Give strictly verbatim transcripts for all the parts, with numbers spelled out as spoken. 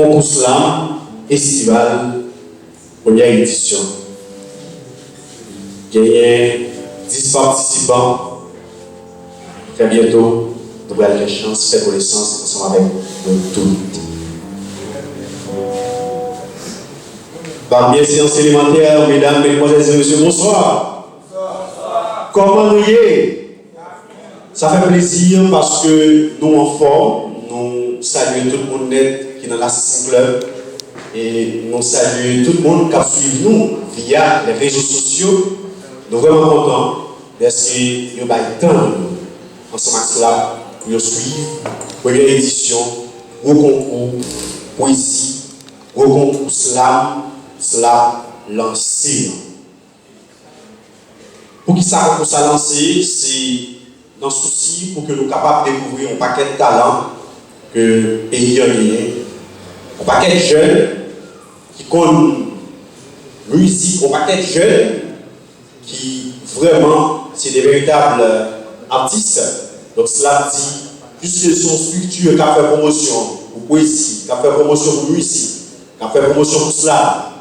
Konkou Slam Estival, premyè edisyon. Genyen dis patisipan. Trè byento, nou pral gen chans fè konesans ansanm avèk nou tout. Ban m byenvini eleman, medam, medmwazèl e mesye, bonswa. Kòman nou ye? Sa fè plezi paske nou anfòm, nou salye tout moun nèt ki nan Lasesin Club, e nou salye tout moun k ap swiv nou via les réseaux sociaux. Nou vrèman kontan dèske yo bay tan yo ansanm ak Slap pou yo swiv premyè edisyon gwo konkou pwezi, gwo konkou slam, Slap lanse an. Poukisa konkou sa lanse? Se nan sousi pou ke nou kapab dekouvri yon pakèt talan ke peyi an genyen, yon pakèt jèn ki konn mizik, yon pakèt jèn ki vrèman se de veritab atis. Donk, Slap di, piske se yon estrikti k ap fè pwomosyon pou pwezi, k ap fè pwomosyon pou mizik, k ap fè pwomosyon pou slam,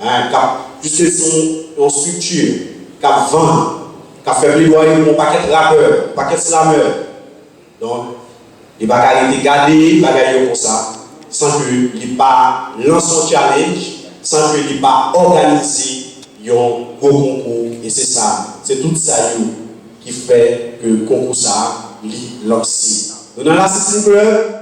hein, k ap, piske se yon, yon estrikti k ap vann, k ap fè pledwaye pou yon pakèt rapè, yon pakèt slamè. Donk, li pa ka rete gade bagay yo konsa, san ke li pa lanse yon challenge, san ke li pa òganize yon gwo konkou, e se sa, se tout sa yo ki fè ke konkou sa a, li lanse. Nou nan Lasesin Club,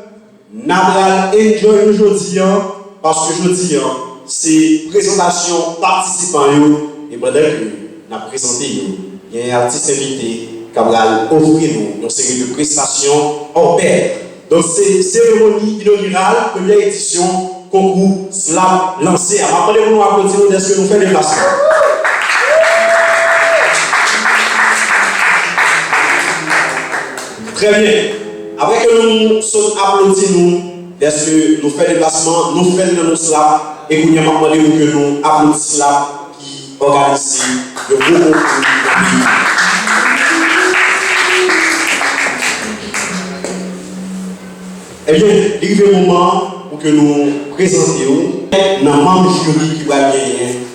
n a pral enjoy nou jodi an, paske jodi an, se prezantasyon patisipan yo, e pandan ke n ap prezante yo, gen atis envite k ap pral ofri nou yon seri de prestasyon hors pair. Donk, se seremoni inogiral premyè edisyon konkou Slap lanse a. M ap mande pou nou aplodi nou dèske nou fè deplasman. Trè byen. Apre ke nou sot aplodi nou, dèske nou fè deplasman, nou fè l nan non Slap, e kounye a m ap mande nou ke nou aplodi Slap ki òganize yon gwo konkou nan peyi a. Ebyen, li rive moman pou ke nou prezante w nan manm jiri ki pral genyen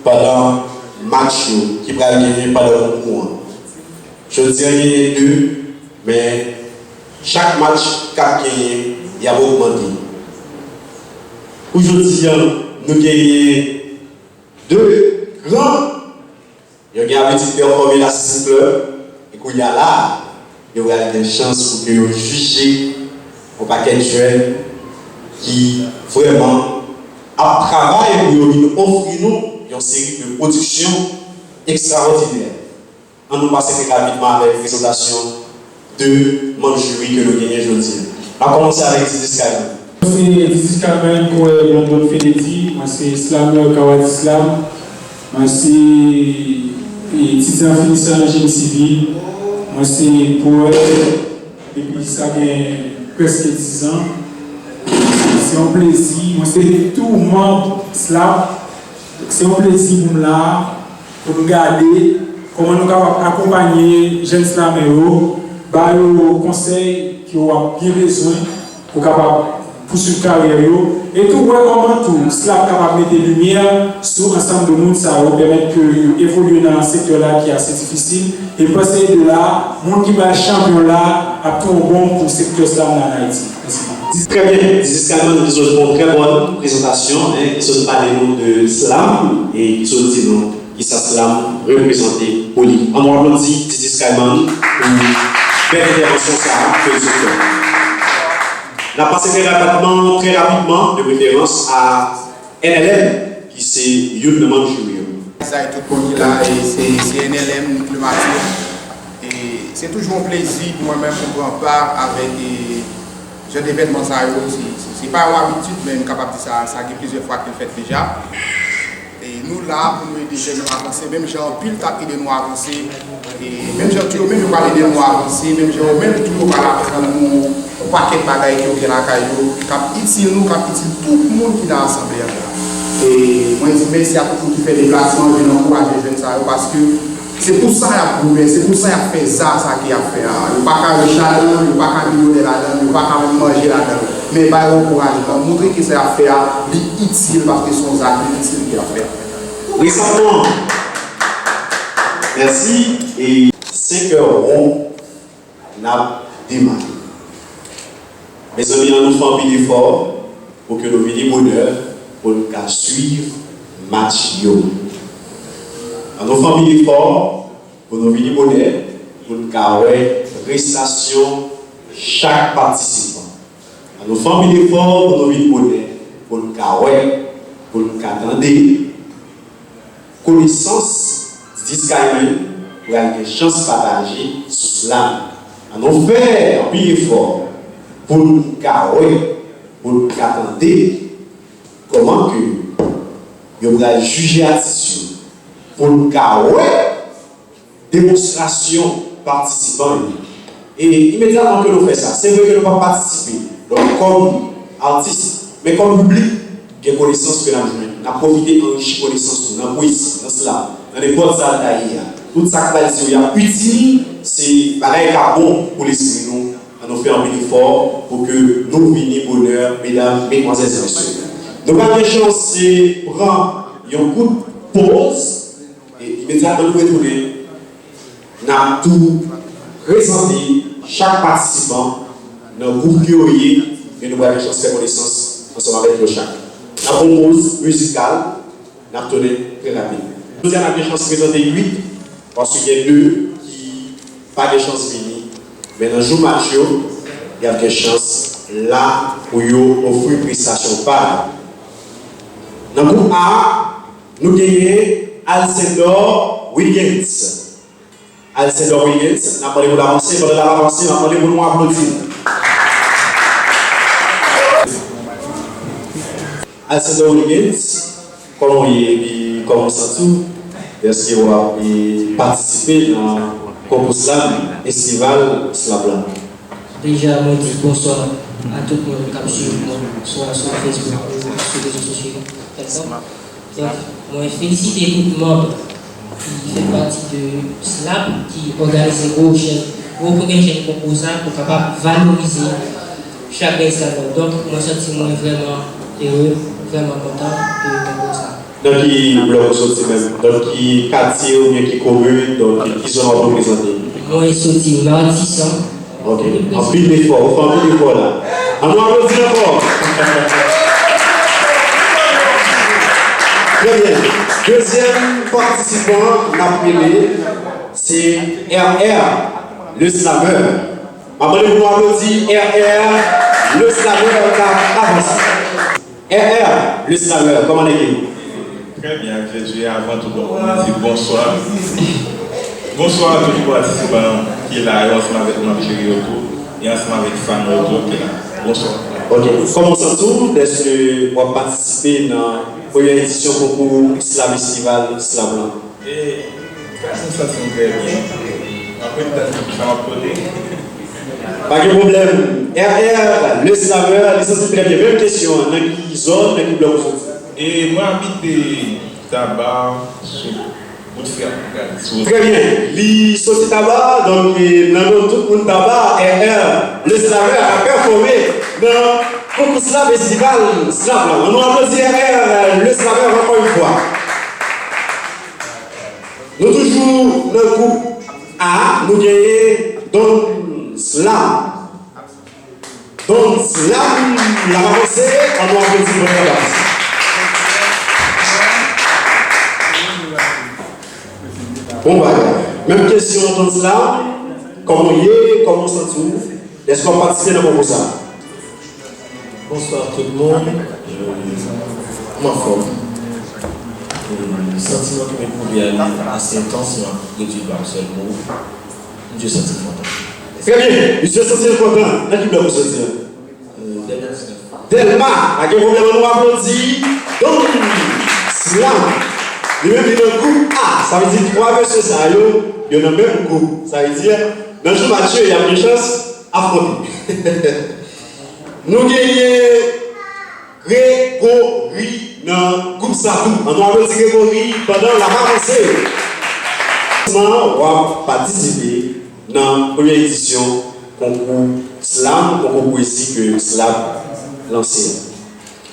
pandan match yo ki pral genyen pandan konkou an. Jodi a genyen de, men chak match k ap genyen, y ap ogmante. Pou jodi a, nou genyen de gran, yo gen abitid pèfòme Lasesin Club, e kounye a la, yo pral gen chans pou ke yo jije yon pakèt jèn ki vrèman ap travay pou yo vin ofri nou yon seri de pwodiksyon ekstraòdinè. An nou pase trè rapidman avèk prezantasyon de manm jiri ke nou genyen jodi a. N ap kòmanse avèk Didi Skyman. Mwen se Didi Skyman, kowè London Finidi. Mwen se slamè Kawadi Slam. Mwen se, e, etidyan finisè an jeni sivil. Mwen se powèt. Depi sa gen prèske dizan. Se yon plezi. Mwen se tou manm Slap. Se yon plezi pou m la, pou n gade kòman nou kapab akonpanye jèn slamè yo, ba yo konsèy ke w ap byen bezwen pou kapab pouswiv karyè yo, e tou wè kòman tou Slap kapab mete limyè sou ansanm de moun sa yo, pèmèt ke yo evolye nan sektè la ki ase difisil, e m panse de la, moun ki pral chanpyon la ap tou yon bonm pou sektè slam la an Ayiti. Mèsi. Trè byen, Didi Skyman ki sot fè yon trè bòn prezantasyon, en, ki sot pale nou de slam e ki sot di nou kisa slam reprezante pou li. An nou aplodi Didi Skyman pou bèl entèvansyon sa a ke l sot fè. N ap pase trè rapidman, trè rapidman, de preferans a N L M, ki se youn nan manm jiri an. Sa e tout moun ki la, e se, se N L M Nick Lemature. E se toujou yon plezi pou mwen menm pou pran pa avèk, e, jan devènman sa yo. Se, se, se pa yon abitid, men m kapab di sa, sa gen plizyè fwa ke l fèt deja. E nou la pou nou ede jèn yo avanse, menm jan anpil t ap ede nou avanse. E menm jan tou yo menm yo pral ede nou avanse, menm jan yo menm tou yo pral aprann nou yon pakèt bagay ke yo gen lakay yo, k ap itil nou, k ap itil tout moun ki nan asanble an la. E mwen di mèsi a tout moun ki fè deplasman, vin ankouraje jèn sa yo, paske se pou sa y ap goumen, se pou sa y ap fè za sa ke y ap fè a. Yo pa ka rich ladan l, yo pa ka milyonè ladan l, yo pa ka menm manje ladan l. Men ba yo ankourajman, montre ke sa y ap fè a, li itil, paske se yon zak ki itil ke y ap fè a. Resanman. Mèsi. E senk è won, n ap demare. Mezanmi, ann nou fè anpil efò pou ke nou vini bonè pou n ka swiv match yo. Ann nou fè anpil efò pou nou vini bonè pou n ka wè prestasyon chak patisipan. Ann nou fè anpil efò pou nou vini bonè pou n ka wè, pou n ka tande. Konesans Didis Kayman pral gen chans pataje sou slam. Ann nou fè anpil efò pou n ka wè, pou n ka tande kòman ke yo pral jije atis yo, pou n ka wè demonstrasyon patisipan yo. E imedyatman ke nou fè sa, se vre ke nou p ap patisipe, donk, kòm atis, men kòm piblik, gen konesans ke n ap jwenn. N ap pwofite anrichi konesans nou nan pwezi, nan slam, nan nenpòt sa l ta ye a. Tout sa k pral di yo, y ap itil, se bagay k ap bon pou lespri nou. Ann nou fè anpil efò pou ke nou vini bonè, medam, medmwazèl, mesye. Nou pral gen chans se pran yon kout poz, e imedyatman nou retounen, n ap tou prezante chak patisipan nan gwoup ke yo ye, e nou pral gen chans fè konesans ansanm avèk yo chak. N ap pran yon poz mizikal, n ap tounen trè rapid. Jodi a, n ap gen chans prezante uit, paske gen de ki pa gen chans vini, men nan jou match yo, y ap gen chans la pou yo ofri prestasyon pa yo. Nan gwoup A, nou genyen Alcindor Wilgens. Alcindor Wilgens, n ap mande pou l avanse. Pandan l ap avanse, n ap mande pou nou aplodi l. Alcindor Wilgens, kòman w ye epi kòman w santi w dèske w ap, e, patisipe nan konkou slam, estival slam la? Deja, mwen di bonswa a tout moun k ap swiv mwen, swa sou Facebook ou sou rezo sosyo yo. Donk, mwen felisite tout manm ki fè pati de slap, ki òganize gwo chèn, gwo pwogrè chèn konkou sa pou kapab valorize chak grenn slap. Donk, mwen santi mwen vrèman ere, vrèman kontan de konkou sa. Nan ki blòk ou soti menm? Nan ki katye oubyen ki komin? Donk, ki zòn w ap reprezante? Mwen soti Matisan. Ok. Anpil efò. Ou fè anpil efò la. Ann nou aplodi ankò. Trè byen. Dezyèm patisipan n ap rele, se R R, le slameur. M ap mande pou nou aplodi R R, le slameur k ap avanse. R R, le slameur, kòman nèg yo? Trè byen, ak Jezi, avan tout, donk, mwen di bonswa. Bonswa a tout patisipan ki la yo, ansanm avèk manm jiri yo tou, e ansanm avèk fan yo tou ki la. Bonswa. Ok, kòman w santi w dèske w ap patisipe nan premyè edisyon konkou Slam Estival Slam lan? E, m santi m trè byen. M ap ret tann sa m ap pote. Pa gen pwoblèm. R R, le slameur, li santi l trè byen. Menm kesyon an, nan ki zòn, nan ki blòk ou soti? E mwen abite Taba, sou wout Frè Galis. Trè byen. Li soti Taba, donk, e, nan non tout moun Taba, R R, le slameur, ap pèfòme nan konkou slam estival slam lan. Ann nou aplodi R R, le slameur, ankò yon fwa. Nou toujou nan gwoup A, nou genyen Don Slam. Don Slam, l ap avanse, ann nou aplodi premye pati. Bon bagay. Menm kesyon, Don Slam, kòman w ye, kòman w santi w? Èske w ap patisipe nan konkou sa? Bonswa tout moun. M anfòm. E santiman ke m epwouve a, li ase entans, m ap redui l pa yon sèl mo. Misye santi l kontan. Trè byen. Misye santi l kontan. Nan ki blòk ou soti an? E, Dèlma diznèf. Dèlma, pa gen pwoblèm, ann nou aplodi Don Slam. Li menm, li nan gwoup A. Sa vle di twa mesye sa yo, yo nan menm gwoup. Sa vle di, nan jou match yo, y ap gen chans afwonte. Nou genyen Gregory nan gwoup sa tou. Ann nou aplodi Gregory pandan l ap avanse. Kòman w ap patisipe nan premyè edisyon konkou slam, konkou pwezi ke slam lanse.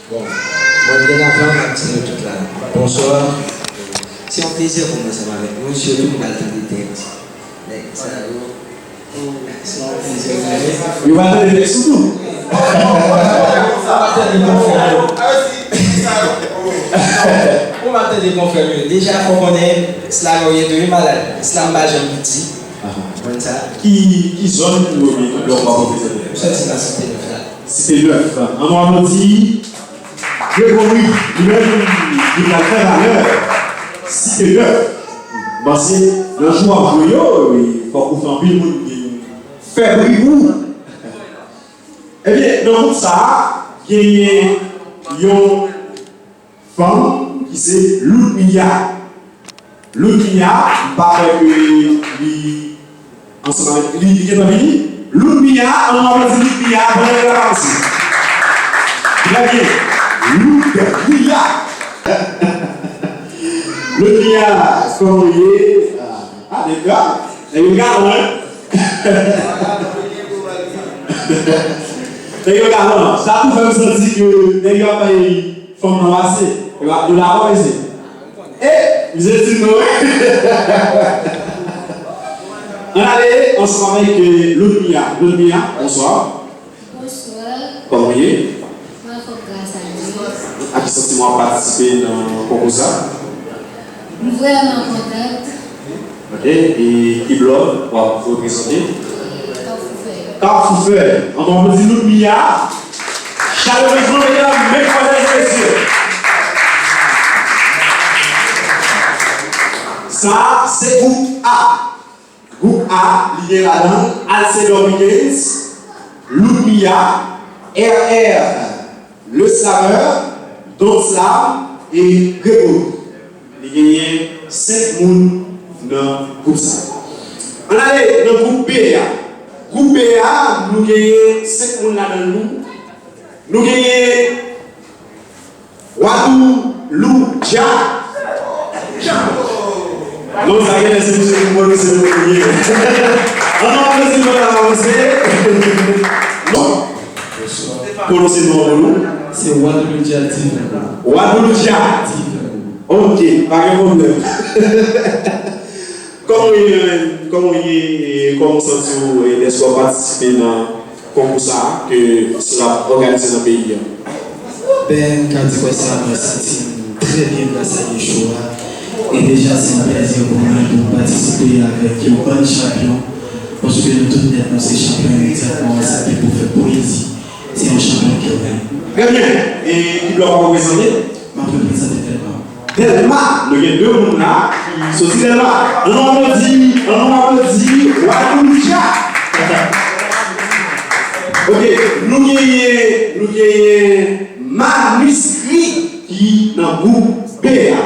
Bon, mwen byen avan, m ap di nou tout la, bonswa. Se yon plezi pou mwen ansanm avèk nou, sitou m pral tande tèks. Nèg sa yo, se yon plezi pou mwen. Yo pa tande tèks ou tou? Ou pa tande konfè m yo. Ou pa tande konfè m yo. Deja, fò konnen, slam yo ye tou, wi, malad. Slam pa janm piti. Konn sa? Ki, ki zòn ou ye menm lè w pa pwofesè? M soti nan Site Nèf la. Site Nèf. An nou aplodi Gregory, li menm, li pral fè valè Site Nèf. Paske nan jou w ap jwe yo, fòk ou fè anpil moun vin fè bri pou ou. Ebyen, nan gwoup sa a, genyen yon fanm ki se Loudmia. Loudmia, m pa kwè ke li ansanm avèk li, li gentan vini. Loudmia, an nou aplodi Loudmia, bon, leve la kòmanse. Trè byen. Loudmia. Loudmia, kòman w ye? Ah, ah, nèg yo, nèg yo galan, hein? Nèg yo galan. Sa tou fè m santi ke nèg yo ap bay fanm nan pase. Yo ap, yo dakò, mesye? E, misye di nou. Ann ale ansanm avèk, euh, Loudmia. Loudmia, bonswa. Bonswa. Kòman w ye? Mwen anfòm gras a Dye. Ak ki santiman w ap patisipe nan konkou sa? M vrèman kontan. Ok, e ki blòk w ap reprezante? Kafou Fèy. Kafou Fèy. An nou aplodi Loudmia. Chalerezman, medam, mesdames et messieurs. Sa a, se gwoup A. Gwoup A, li gen ladan Alcedor Pickens, Loudmia, R R, Le Slameur, Don Slam e Gregory. Li genyen senk moun nan gwoup sa. Ann ale nan gwoup B a. Gwoup B a, nou genyen senk moun ladan l tou. Nou genyen Wadou Loudja. Non, sa genlè se misye ki pwononse non li ye. An nou aplodi non la avanse. Non. Pwononse non pou nou. Se Wadou Loudja Diven. Wadou Loudja. Diven. Ok, pa gen pwoblèm. Kòman w ye, kòman w ye, e kòman w santi w, e dèske w ap patisipe nan konkou sa a ke SLAP òganize nan peyi a? Ben, m ka di w sa, mwen santi m trè byen gras a Yeshua. E deja, se yon plèzi pou mwen pou m patisipe avèk yon bann chanpyon, paske nou tout nèt, nou se chanpyon imedya, mwen wè sa te pou fè pwezi. Se yon chanpyon ki gen. Trè byen. E ki blòk w ap reprezante? M ap reprezante Dèlma. Dèlma, nou gen de moun la ki soti Dèlma. An nou aplodi, an nou aplodi Wadou Loudja. Ok, nou genyen, nou genyen Maniskri ki nan gwoup B a.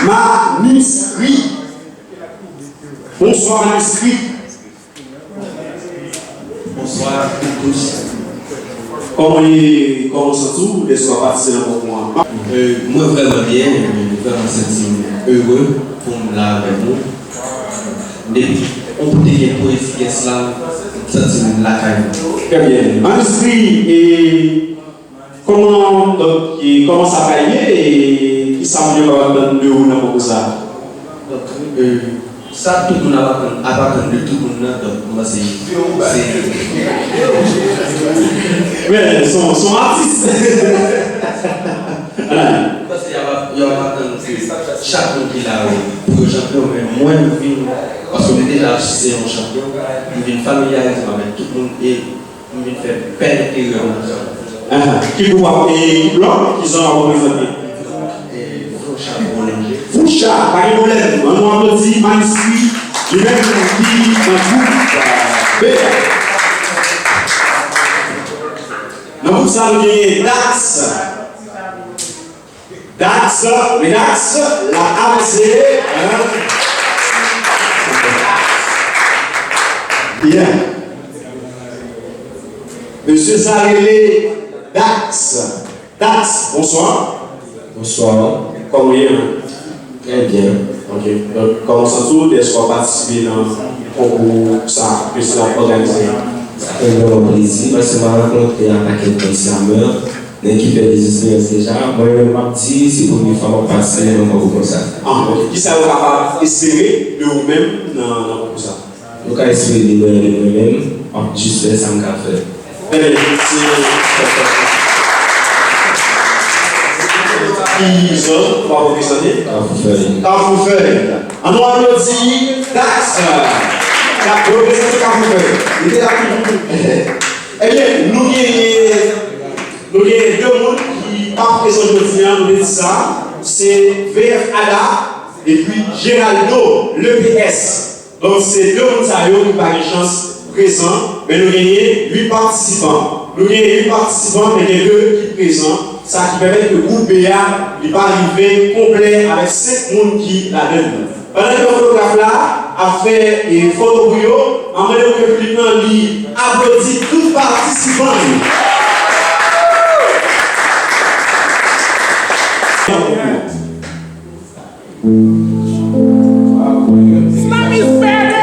Maniskri. Bonswa, Maniskri. Bonswa, Koukous. Kòman w ye, kòman w santi w dèske w ap patisipe nan konkou an? Euh, mwen vrèman byen, mwen vrèman santi m ere pou m la avèk nou. Depi yon kote gen pwezi, gen slam, m santi m lakay mwen. Trè byen. Maniskri, e Kòman, donk, e kòman sa pral ye, e kisa moun yo kapab tann de ou nan konkou sa a? Donk, e, sa tout moun ap atann, ap atann de tout moun nan, donk, mwen panse se, se Men, se yon, se yon atis. Mwen panse y ap, y ap atann ke chak moun ki la yo, pou yo chanpyon, men mwen, m vin, paske m te deja se yon chanpyon, m vin familyarize m avèk tout moun, e M vin fè bèl erè ansanm. Ahan. Ki gwoup w ap, e, ki blòk, ki zòn w ap reprezante? E, Foucha Bolonje. Foucha, pa gen pwoblèm. An nou aplodi Maniskri, li menm ki nan gwoup B a. Nan gwoup sa, nou genyen Dax. Dax, Redax, la avanse, hein? Yeah. Mesye sa rele Dax. Dax, bonswa. Bonswa. Kòman w ye, hein? Trè byen. Ok. Donk, kòman w santi w dèske w ap patisipe nan Konkou sa ke SLAP òganize. Sa fè m vrèman plezi paske m a rankontre ak pakèt bon slamè, nèg ki fè dèzesperyans deja. Mwen menm m ap di se premye fwa m ap pase nan konkou konsa. Ah, ok. Kisa yo kapab espere de ou menm nan, nan konkou sa? Yo ka espere de mwen, de mwen menm, m ap jis fè sa m ka fè. Ebyen, se ki zòn w ap reprezante? Kafou Fèy. Kafou Fèy. An nou aplodi Dax. K ap reprezante Kafou Fèy. Li te la toujou. Ebyen, nou genyen, nou genyen de moun ki pa prezan jodi a, nou te di sa. Se V F Ada epi Geraldo, le P S. Donk, se de moun sa yo ki pa gen chans prezan, men nou genyen uit patisipan. Nou genyen uit patisipan, men gen de ki prezan, sa ki pèmèt ke gwoup B a, li pa rive konplè avèk senk moun ki ladan l. Pandan ke fotograf la ap fè, e, foto pou yo, m ap mande pou ke piblik lan li aplodi tout patisipan yo. Islam is better!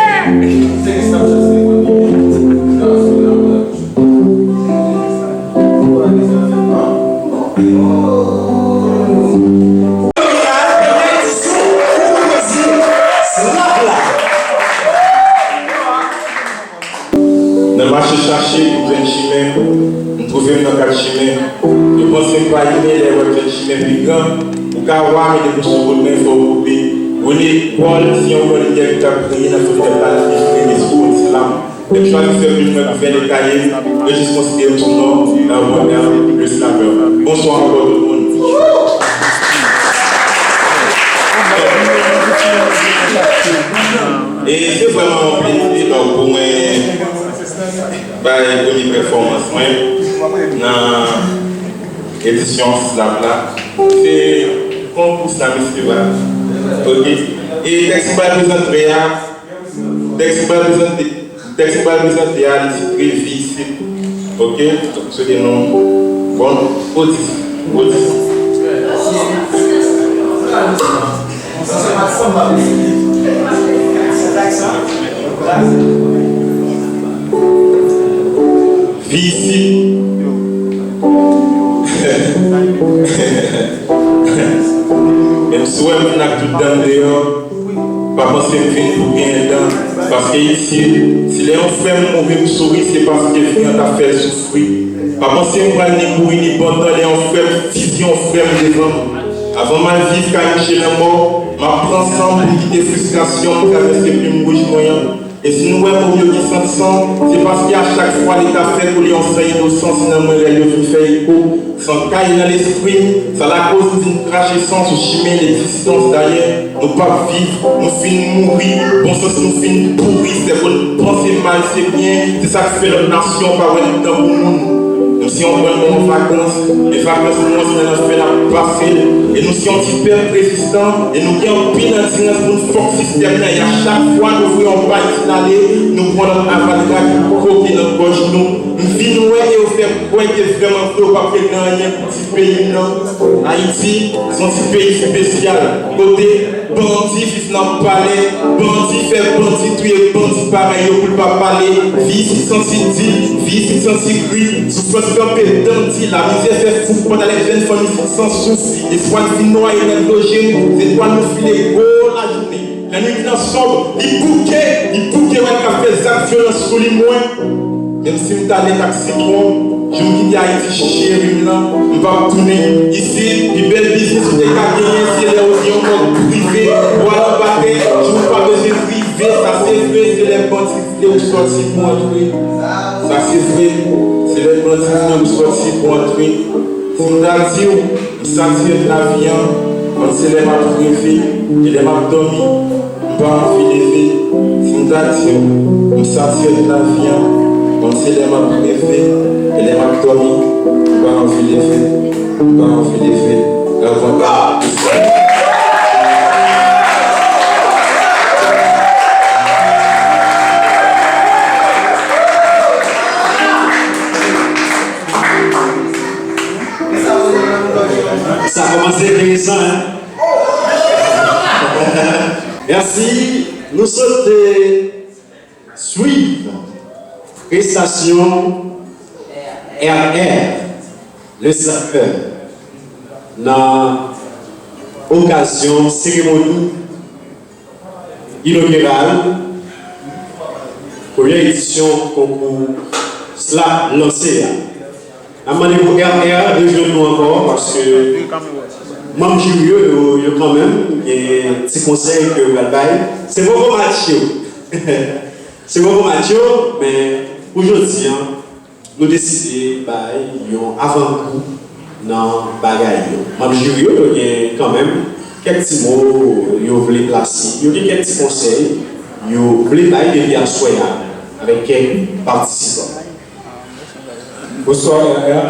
Nan mache chache pou jwenn chimen, m twouve m nan kat chimen. Yo panse m pa imen lè yo wè m jwenn chimen pi gran. Ou ka wa, men depi w sou wout mwen, fò w koupe. Rene Paul, se yon yon limyè ki t ap griye nan fenèt la, l ap vin griye sou kont slam. Lè m chwazi fè plim mwen pou fè lè kaye m, yo jis konsidere m sou non, euh, Wonder, le slameur. Bonswa ankò tout moun. E se vrèman yon plezi, donk, pou mwen bay premye pèfòmans mwen nan edisyon SLAP la. Se konkou sa, mesye, va. Ok. E tèks m pral prezante a, tèks m pral prezante, tèks m pral prezante a, li titre Vi isit. Ok? Donk, m swete nou bon odis-, odisyon. Vi isit. Menm si w wè m vin ak tout dan m deyò, pa panse m vin pou genyen dan. Paske isit, si lè yon frè m mouri m souri, se paske vi an t ap fè l soufri. Pa panse m pral ni kouri ni pantan lè yon frè m fizi yon frè m devan m. Avan m al viv kay mouche lanmò, m ap pran san m pou m kite fristrasyon m travèse plim wouj mwen an. E si nou wè mo m yo gen sant san, se paske a chak fwa Leta fè koule yon san inosan, se nan mwen rèl yo vin fè eko. San kay nan lespri m, sa lakoz m vin krache san sou chimen legzistans. Dayè, nou p ap viv, nou fin mouri, bon sans nou fin pouri, sèvo n panse mal se byen, se sa k fè lòt nasyon pa wè nou tankou moun. Nou se yon bann moun an vakans, e vakans nou an se nan lanfè n ap pase l, e nou se yon ti pèp rezistan, e nou gen anpil andirans pou n fòk sistèm nan, e a chak fwa nou voye yon bay ki n ale, nou pran lòt aval rak koke nan gòj nou. M vin wè e yo fè m kwè ke vrèman vre yo p ap regle anyen pou ti peyi m nan. Ayiti, se yon ti peyi espesyal, kote bandi viv nan palè, bandi fè bandi touye bandi parèy yo pou l pa pale. Vi isit santi di, vi isit santi kri, soufrans kanpe dan di, lamizè fè fouk pandan lè jèn fanm isit san souf, espwa n vin nwaye nan dlo je nou, zetwal nou file gwo lajounen. Lannwit lan sonb, li bouke, li bouke wè l k ap fè zak vyolans sou li mwen. Menm si m t al nan Taxi Tron, jou m kite Ayiti cheri m nan, m p ap tounen. Isit, pi bèl biznis ou te ka genyen, se lè ou gen yon mòg prive, ou al anba tè, jou ou pa bezwen rive, sa se vre, se lè bandi vle ou sòti pou antre. Sa se vre, se lè bandi vle ou sòti pou antre. Si m ta di w, m satire de lavi an, konn se lè m ap reve, e lè m ap dòmi, m pa anvi leve. Si m ta di w, m satire de lavi an, konn se lè m ap reve, e lè m ap dòmi, m pa anvi leve, m pa anvi leve. Avan Sa kòmanse enteresan, en? Mèsi. Nou swete Prestasyon R R, le sapè, nan okazyon seremoni inogiral premyè edisyon konkou slap lanse a. N ap mande pou R R rejwenn nou ankò, paske manm jiri yo, yo, yo kanmenm gen ti konsèy ke yo pral bay. Se poko match yo. Se poko match yo, men pou jodi a, nou deside bay yon avan-gou nan bagay yo. Manm jiri yo, yo gen kanmenm kèk ti mo yo vle plase, yo gen kèk ti konsèy yo vle bay depi aswè a avèk kèk patisipan. Bonswa, R R.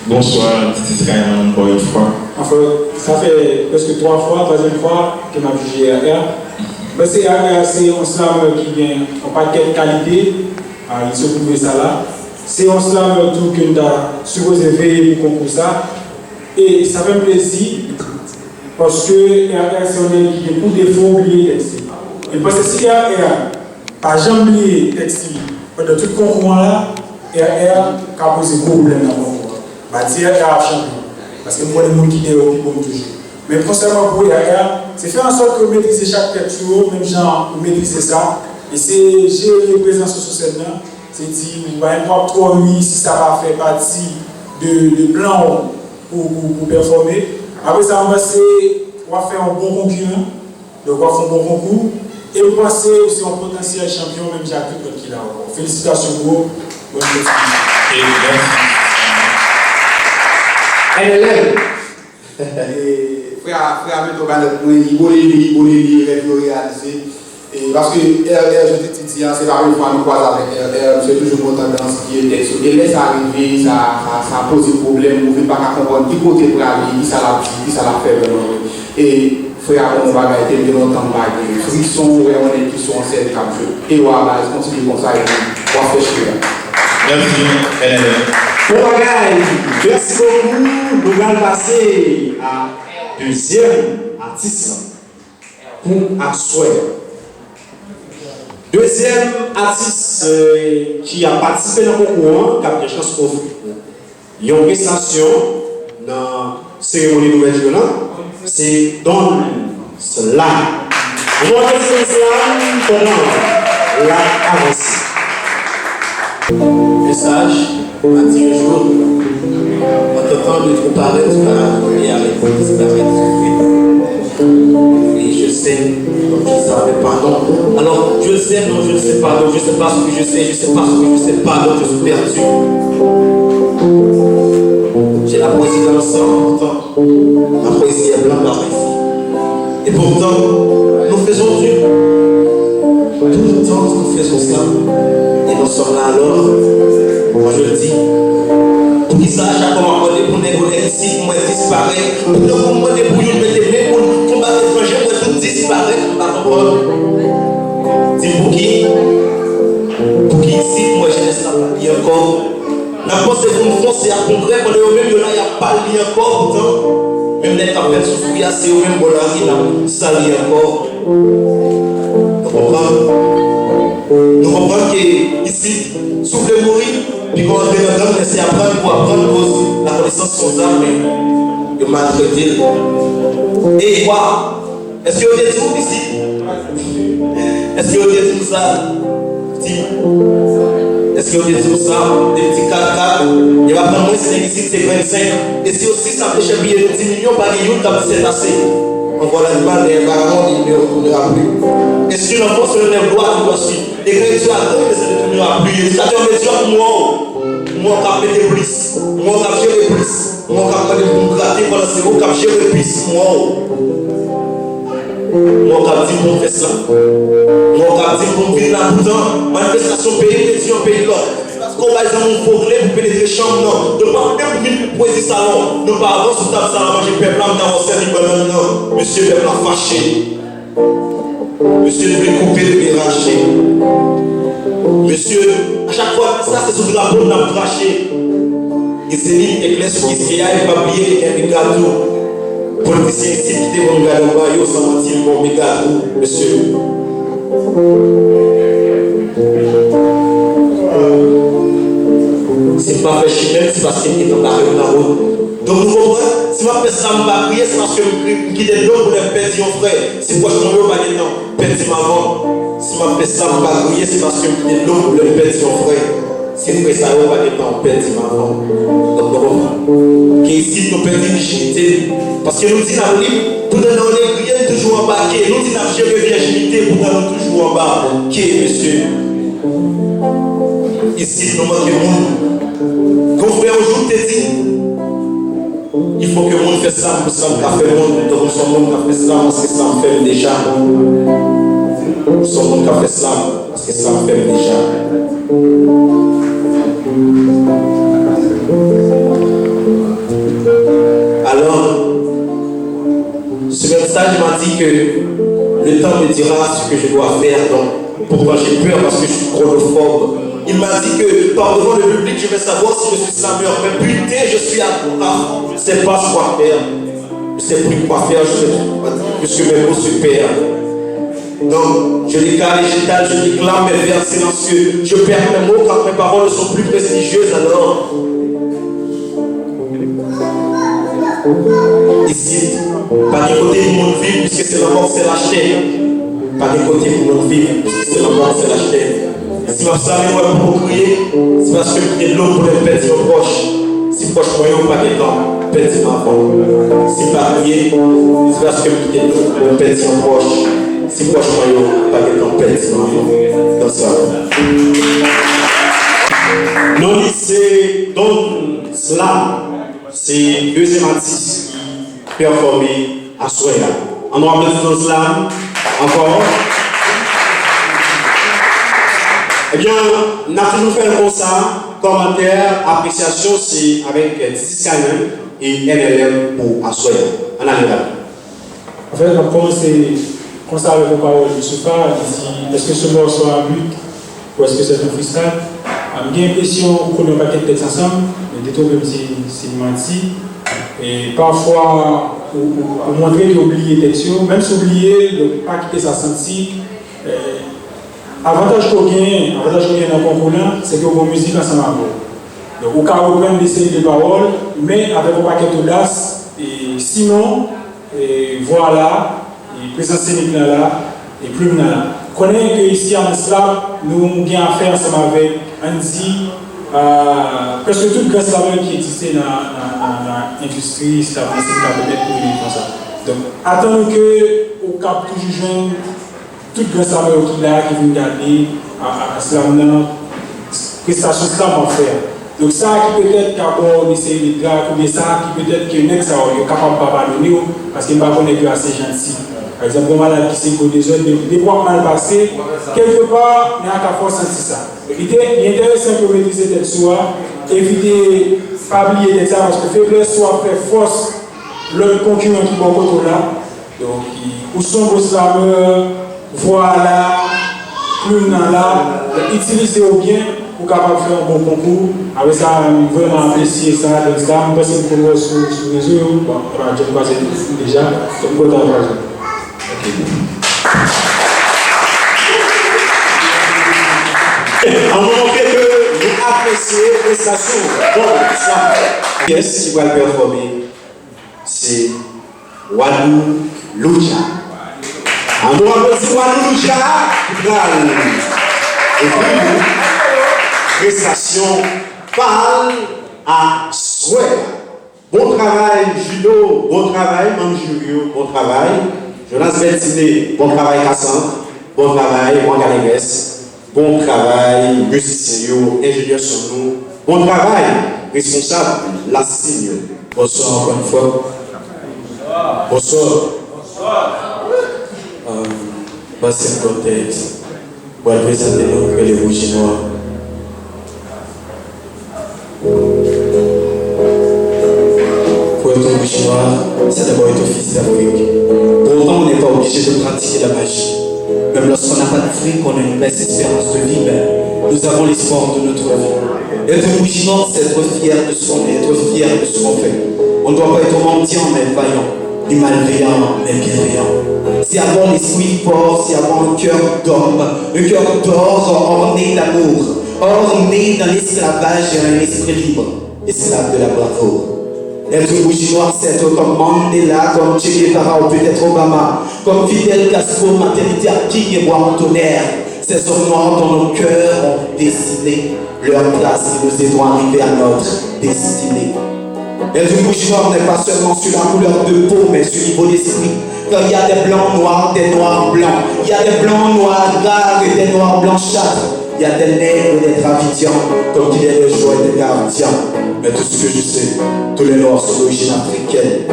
Bonswa, Titi Skyman, ankò yon fwa. Anfen, sa fè prèske twa fwa, twazyèm fwa ke m ap jije R R. Mwen, se R R, se yon slamè ki gen yon pakèt kalite, a, li sot pwouve sa la. Se yon slamè tou ke n ta sipoze veye pou konkou sa. E sa fè m plezi, paske R R se yon nèg ki gen pou defo bliye tèks li. E m panse si R R pa janm bliye tèks li pandan tout konkou an la, R R ka poze gwo pwoblèm nan konkou an. M pa di R R ap chanpyon, paske m konnen moun ki dèyè yo pi bon toujou. Men konsèy mwen pou R R, se fè an sòt ke w metrize chak tèks ou yo, menm jan ou metrize sa, e se jere prezans ou sou sèn nan, se di ou pa gen dwa twò ri si sa pa fè pati de, de plan w pou, pou, pou pèfòme. Apre sa, m panse w ap fè yon bon konkiran. Donk, w ap fè yon bon konkou. E m panse ou se yon potansyèl chanpyon, menm jan ak tout lòt ki la ankò. Felisitasyon, bro. Bòn kontinasyon. E mèsi. M L M. E, frè a, frè a mete yon bagay pou mwen, li bone li, li bone li, rèv yo reyalize. E, paske R R, jan Titi di a, se pa premye fwa nou kwaze avèk R R, misye toujou gon tandans bliye tèks yo. E lè sa rive, sa, sa, sa poze pwoblèm, ou vin pa ka konprann ki kote l prale, kisa l ap di, kisa l ap fè vrèman vre. E frè a ban m yon bagay ke m gen lontan m pa gen. Frison, ou wè yon nèg ki sou yon sèn k ap jwe. E w a baz, kontinye konsa, epi w ap fè chire a. Mèsi, M L M. Bon bagay, mèsi bokou. Nou pral pase a dezyèm atis la pou aswè a. Dezyèm atis, eh, ki ap patisipe nan konkou an, k ap gen chans ofri yon prestasyon nan seremoni louvèti lan, se Don Sla. Nou ap prezante Don Sla pandan l ap avanse. Message, Mathieu Jour. En tentant de trop paraître, tu vas arriver avec disparaître. Et je sais, donc je savais pas, non. Alors, je sais, non, je ne sais pas, donc je sais pas ce que je sais, je sais pas ce que je sais pas, donc je suis perdu. J'ai la poésie dans le sang, pourtant, ma poésie est blanche par ici. Et pourtant, nous faisons du, tout le temps, nous faisons ça. Et nous sommes là alors, moi je le dis, poukisa chak fwa m ap mande pou nèg yo lè isit, mwen disparèt? Pou tankou m mande pou youn mete men pou l konbat etranje, mwen tout disparèt, m pa konprann. Di m pouki, pouki isit, mwen jenès la pa li ankò? N ap panse pou n fonse ak kongrè, pandan yo menm yo la, y ap pale li ankò, poutan, menm nèg k ap fè l soufri a, se yo menm bò lari n ap sal li ankò. Nou konprann? Nou konprann ke isit, si w vle mouri, piga w antre nan gang, men se aprann pou aprann, koz lakonesans se yon zam, men yo maltrete l. E, wa, Èske yo te di w isit? Èske yo te di w sa? Di. Èske yo te di w sa? Depi ti kat kat, yo pa pran mwens nèg isit, se grenn senk. E si yo sis ap dechèpiye nou ti milyon, pa gen youn k ap di sètase. On voit l'animal, mais apparemment, il ne retournera plus. Et si l'enfant se lève droit, il doit suivre. Ekriti a di, mais il ne retournera plus. Edikatè medyòk, m wè w. M wè w k ap mete plis. M wè w k ap jere plis. M wè w k ap mande pou m grate pandan se ou k ap jere plis. M wè w. M wè w k ap di m pou m fè sa. M wè w k ap di m pou m vin la poutan. Manifestasyon peyi m te di yon peyi lòt. Se paske w bay zanmi w fo kle pou penetre chanm nan. Donk, pa koute pou vin pou pwezi salon. Non pa avan sou tab sa la manje pèp la, m ta wè w sèvi bannann nan. Mesye, pèp la fache. Mesye, nou vle koupe, nou vle rache. Mesye, a chak fwa sa, se sou drapo n ap krache. Gen Zenith, Eklè, sou Kiskeya, epi pa bliye, gen Mega tou. Politisyen isit ki te konn gade anba yo, san manti, li bon Mega tou, mesye. M pa fè chimen m, se paske m gentan bare m nan wout. Donk, nou konprann? Si m ap fè slam, m pa kriye, se paske m kri-, m kite dlo koule, m pèdi yon frè. Si pwòch mwen yo pa gentan pèdi m avan. Si m ap fè slam, m pa kriye, se paske m kite dlo koule, m pèdi yon frè. Si frè sa yo pa gentan pèdi m avan. Donk, nou konprann? Ke isit, nou pèdi vijinite nou. Paske nou di n ap lib, poutan lè nou kriye, nou toujou anba ke. Nou di n ap jere vèjinite, poutan nou toujou anba ke, mesye. Isit, nou manke moun. Gon frè yon jou te di, il faut que moun fè slam pou slam ka fè moun. Donk, m se yon moun k ap fè slam, paske slam fè m deja. M se yon moun k ap fè slam, paske slam fè m deja. Alors, ce message m'a dit que le temps me dira ce que je dois faire, donc pourquoi j'ai peur, parce que je suis chronophobe. Il m'a dit que par devant le public, je vais savoir si je suis slameur. Mais putain, je suis à bout, à fond, je sais pas quoi faire. Je sais plus quoi faire, je sais plus quoi dire, puisque mes mots se perdent. Donc, je décale et j'étale, je déclame mes vers silencieux. Je perds mes mots car mes paroles sont plus prestigieuses alors. Isit, pa gen kote pou moun viv, piske se lanmò k sèl achtè. Pa gen kote pou moun viv, piske se lanmò k sèl achtè. Si m ap same, m wè m poko kriye, se paske m gen dlo pou lè m pèdi yon pwòch. Si pwòch mwen yo pa gentan pèdi m avan. Si m pa kriye, se paske m gen dlo pou lè m pèdi yon pwòch. Si pwòch mwen yo pa gentan pèdi m avan. Dans la. Non, li se Don Slam. Se dezyèm atis ki pèfòme aswè a. Ann nou aplodi Don Slam ankò. Ebyen, n ap toujou fè l konsa, kòmantè, apresyasyon, se avèk T T Skyman e N L M pou aswè a. Ann ale la. Anfèt, m ap kòmanse konsa avèk yon pawòl Youssoupha, li di, èske se yon mòso a bit ou èske se yon freestyle? M gen enpresyon ou kole yon pakèt tèks ansanm, men detwonpe m si, si m manti. E pafwa, ou, ou, ou montre ke w bliye tèks yo, menm si w bliye, donk pa kite sa santi. Eh, avantaj ke w genyen, avantaj ke w genyen nan konkou lan, se ke w gen yon mizik ansanm avè w. Donk, ou ka reprann de seri de pawòl, men avèk yon pakèt odas, e sinon, e vwa la, e prezans senik lan la, e plim lan la. Konnen ke isi a nan slam, nou gen afè ansanm avèk, ann di, ah, prèske tout gran slamè ki egziste nan, nan, nan, nan endistri slam nan, si m ka pèmèt pou li konsa. Donk, atann ke ou kab toujou jwenn tout gran slamè yo ki la, ki vin gade a, a, a slam nan, prestasyon slam w ap fè a. Donk, sa ki petèt ka ba w yon seri de drak, oubyen sa ki petèt ke nèg sa yo, yo kapab pa padone w, paske m pa kwè nèg yo ase janti. Pa egzanp, yon malad ki se gwo dezòd, de, depi w ap mal pase, kèlkepa, nèg la ka fè w santi sa. Li te, li enteresan ke w metrize tèks ou a, evite, pa bliye tèks sa, paske feblès ou ap fè fòs lòt konkiran ki bò kote w la. Donk, ou se yon gwo slamè, vwa la, plim nan la, itilize yo byen pou w kapab fè yon bon konkou. Apre sa, m vrèman apresye sa, donk sa, m panse m poko wè w sou, sou rezo yo. Bon, epa, John kwaze deja, donk m kontan kwaze. Ok. An nou montre ke nou apresye prestasyon bon slamè. Kiyès ki pral pèfòme? Se Wadou Loudja. An nou aplodi Wadou Loudja ki pral ofri nou prestasyon pa l aswè a. Bon travay, Juno, bon travay, manm jiri yo, bon travay. Jonas Bertine, bon travay, Cassandre, bon travay, Juan Galeres. Bon travay, mizisyen yo, enjenyè son nou. Bon travay, responsab lasin yo. Bonswa ankò yon fwa. Bonswa. Euh, Bassin Contest. Mwen prezante nou ke le Wouj e Nwa. Pour être rouge et noir, c'est d'abord être fils d'Afrique. Pour autant, on n'est pas obligé de pratiquer la magie. Même lorsqu'on n'a pas d'Afrique, on a une mince espérance de vie, mais nous avons l'espoir de notre vie. Être rouge et noir, c'est être fier de ce qu'on est, être fier de ce qu'on fait. On ne doit pas être mendiant, mais vaillant, ni malveillant, mais bienveillant. C'est avoir l'esprit fort, c'est avoir un cœur d'homme, un cœur d'or orné d'amour. Or, né dans l'esclavage, il a un esprit libre, esclave de la bravoure. Être rouge et noir, c'est être comme Mandela, comme Che Guevara ou peut-être Obama, comme Fidel Castro, Martin Luther King et Bois Tonnerre. Ces hommes noirs dans nos cœurs ont dessiné leur place et nous aidons à arriver à notre destinée. Être rouge noir n'est pas seulement sur la couleur de peau, mais sur le niveau d'esprit. Car il y a des blancs noirs, des noirs blancs. Il y a des blancs noirs rares et des noirs blanchâtres. Il y a des nègres et des dravidiens, comme qu'il y a des joueurs et des gardiens. Mais tout ce que je sais, tous les noirs sont d'origine africaine.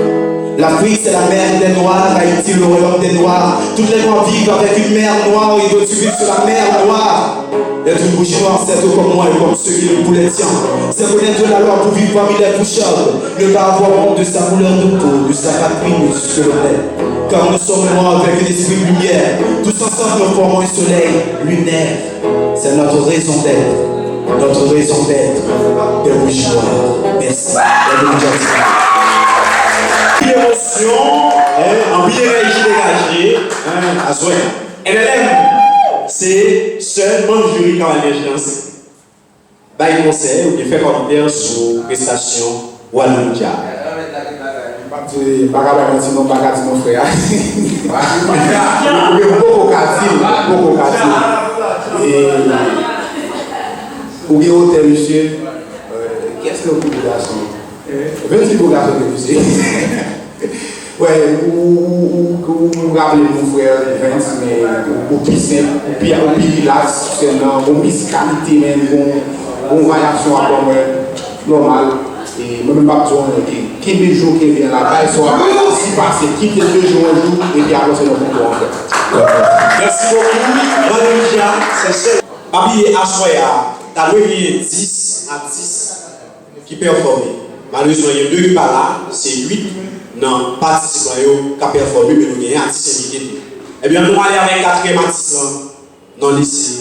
L'Afrique, c'est la mère des noirs, Haïti, le royaume des noirs. Toutes les noirs vivent avec une mère noire et d'autres vivent sur la mer noire. Être une bougie noire, c'est tout comme moi et comme ceux qui le voulaient tiens. C'est connaître la loi pour vivre parmi les couchables. Ne pas avoir honte de sa couleur de peau, de sa patrie, de ce que l'on est. Car nous sommes noirs avec un esprit de lumière. Tous ensemble, nous formons un soleil lunaire. C'est notre raison d'être. Notre raison d'être, des bougies noires. Merci. Anpil emosyon, hein, anpil enèji degaje, hein, aswè. M L M, se sèl manm jiri k ap al gen chans bay konsèy oubyen fè kòmantè sou prestasyon Wa Londja. M p ap di, m pa ka bay manti non, m pa ka di non, frè a. Ou gen poko ka di l, poko ka di l. E, ou gen otè, mesye. Kiyès nan gwoup gason? Venn se gwo gason ke misye. Wè, ou, ou, ou, ou, ou raple m, mon frè Evens, men ou, ou pi senp, ou pi, ou pi rilaks sou sèn nan, gon mizikalite, men gon, gon vayasyon ankò, mwen, nòmal. E mwen menm, m p ap di w anyen, ke, kenbe jou, kenbe an la, bay sa w ap fè, si pase, kite l de jou an jou, epi apre se nan konpò an frè. Mèsi bokou, Wa Londja, se sèl. Pa bliye, aswè a, ta dwe genyen dis atis ki pèfòme. Malerezman, gen de ki pa la, se uit nan patisipan yo k ap pèfòme, men nou genyen atis envite tou. Ebyen, ann nou ale avèk katriyèm atis lan nan lis se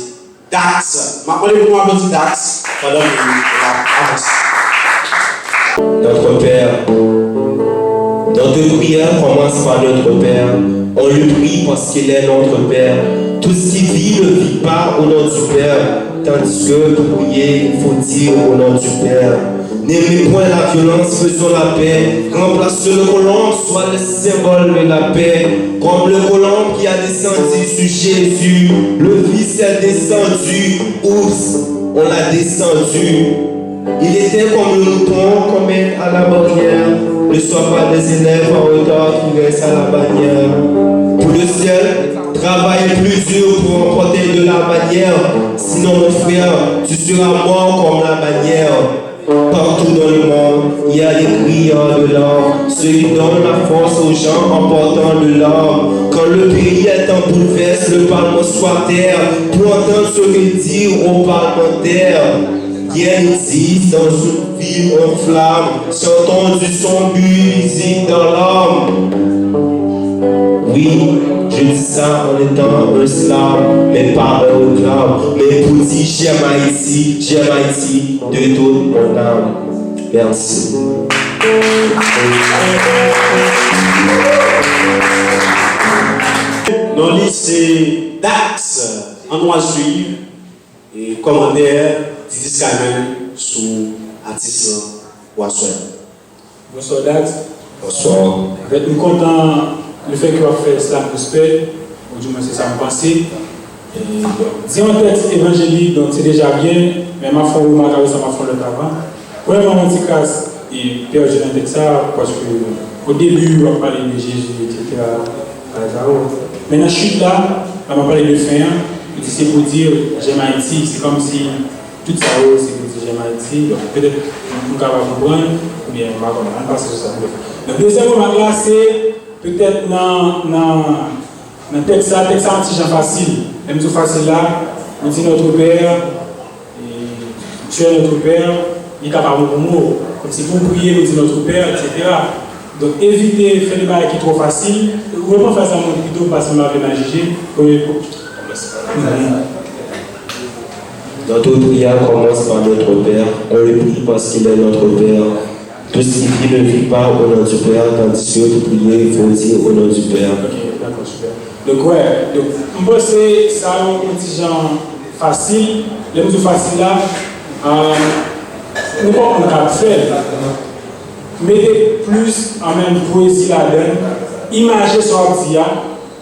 Dax. M ap mande pou nou aplodi Dax pandan nou ap avanse. Notre Père. Notre prière commence par Notre Père. On le prie parce qu'il est notre Père. Tout ce qui vit ne vit pas au nom du Père, tandis que pour prier, il faut dire au nom du Père. N'aimez point la violence, faisons la paix. Remplace le colombe, sois le symbole de la paix. Comme le colombe qui a descendu sur Jésus, le Fils est descendu, oups, on l'a descendu. Il était comme le mouton qu'on mène à la bannière. Ne sois pas des élèves en retard qui restent à la bannière. Pour le ciel, travaille plus dur pour emporter de la bannière. Sinon, mon frère, tu seras mort comme la bannière. Partout dans le monde, il y a des prières de l'âme. Ceux qui donnent la force aux gens en portant de l'âme. Quand le pays est en bouleverse, le Parlement soit à terre pour entendre ce que dire aux parlementaires. Guerre existe dans une ville en flammes, j'ai entendu son but, musique dans l'âme. Oui, je dis ça en étant un slam, mais pas un réclame. Mais pour dire j'aime Haïti, j'aime Haïti de toute mon âme. Merci. Non, li se Dax, ann nou al swiv e kòmantè Didi Skyman sou atis lan pou aswè a. Bonswa Dax. Bonswa. Anfèt, m kontan lefètke w ap fè slam respè, ou di mwen se sa m panse. E, bon, di yon tèks evanjelik, donk se deja byen, men m ap fè yon remak apre sa, m ap fè yon lòt avan. Premyèman, yon ti kras e pèdi nan tèks sa, paske o debi, w ap pale de Jezi, etsetera, bagay sa yo. Men nan chit la, la m ap pale de fen an, li di se pou di, j'aime Haïti, se kòmsi tout sa yo, se pou di j'aime Haïti. Donk, petèt, nou kapab konprann, oubyen, m pa konnen, ann pase sou sa, brèf. Donk, dezyèm remak la, se petèt nan, nan, nan tèks sa, tèks sa yon ti jan fasil. Lè m di w fasil la, nou di Notre Père, e, tu es notre Père, li ka pa bon pou mo. Kòmsi pou w priye, nou di Notre Père, etsetera. Donk, evite fè de bagay ki twò fasil. Repran fraz la, mwen, pito, paske m pa vle mal jije. Premye kou. Notre prière commence par Notre Père. On le prie parce qu'il est notre Père. Tout ce qui vit ne vit pas au nom du Père, tandis que pour prier, il faut dire au nom du Père. Ok, dakò, super. Donk, wè, donk, m panse sa yon, yon ti jan Fasil, lè m di w fasil la, ah, nenpòt moun ka fè l. Mete plis anmenm pwezi ladan l, imaje sa w ap di a,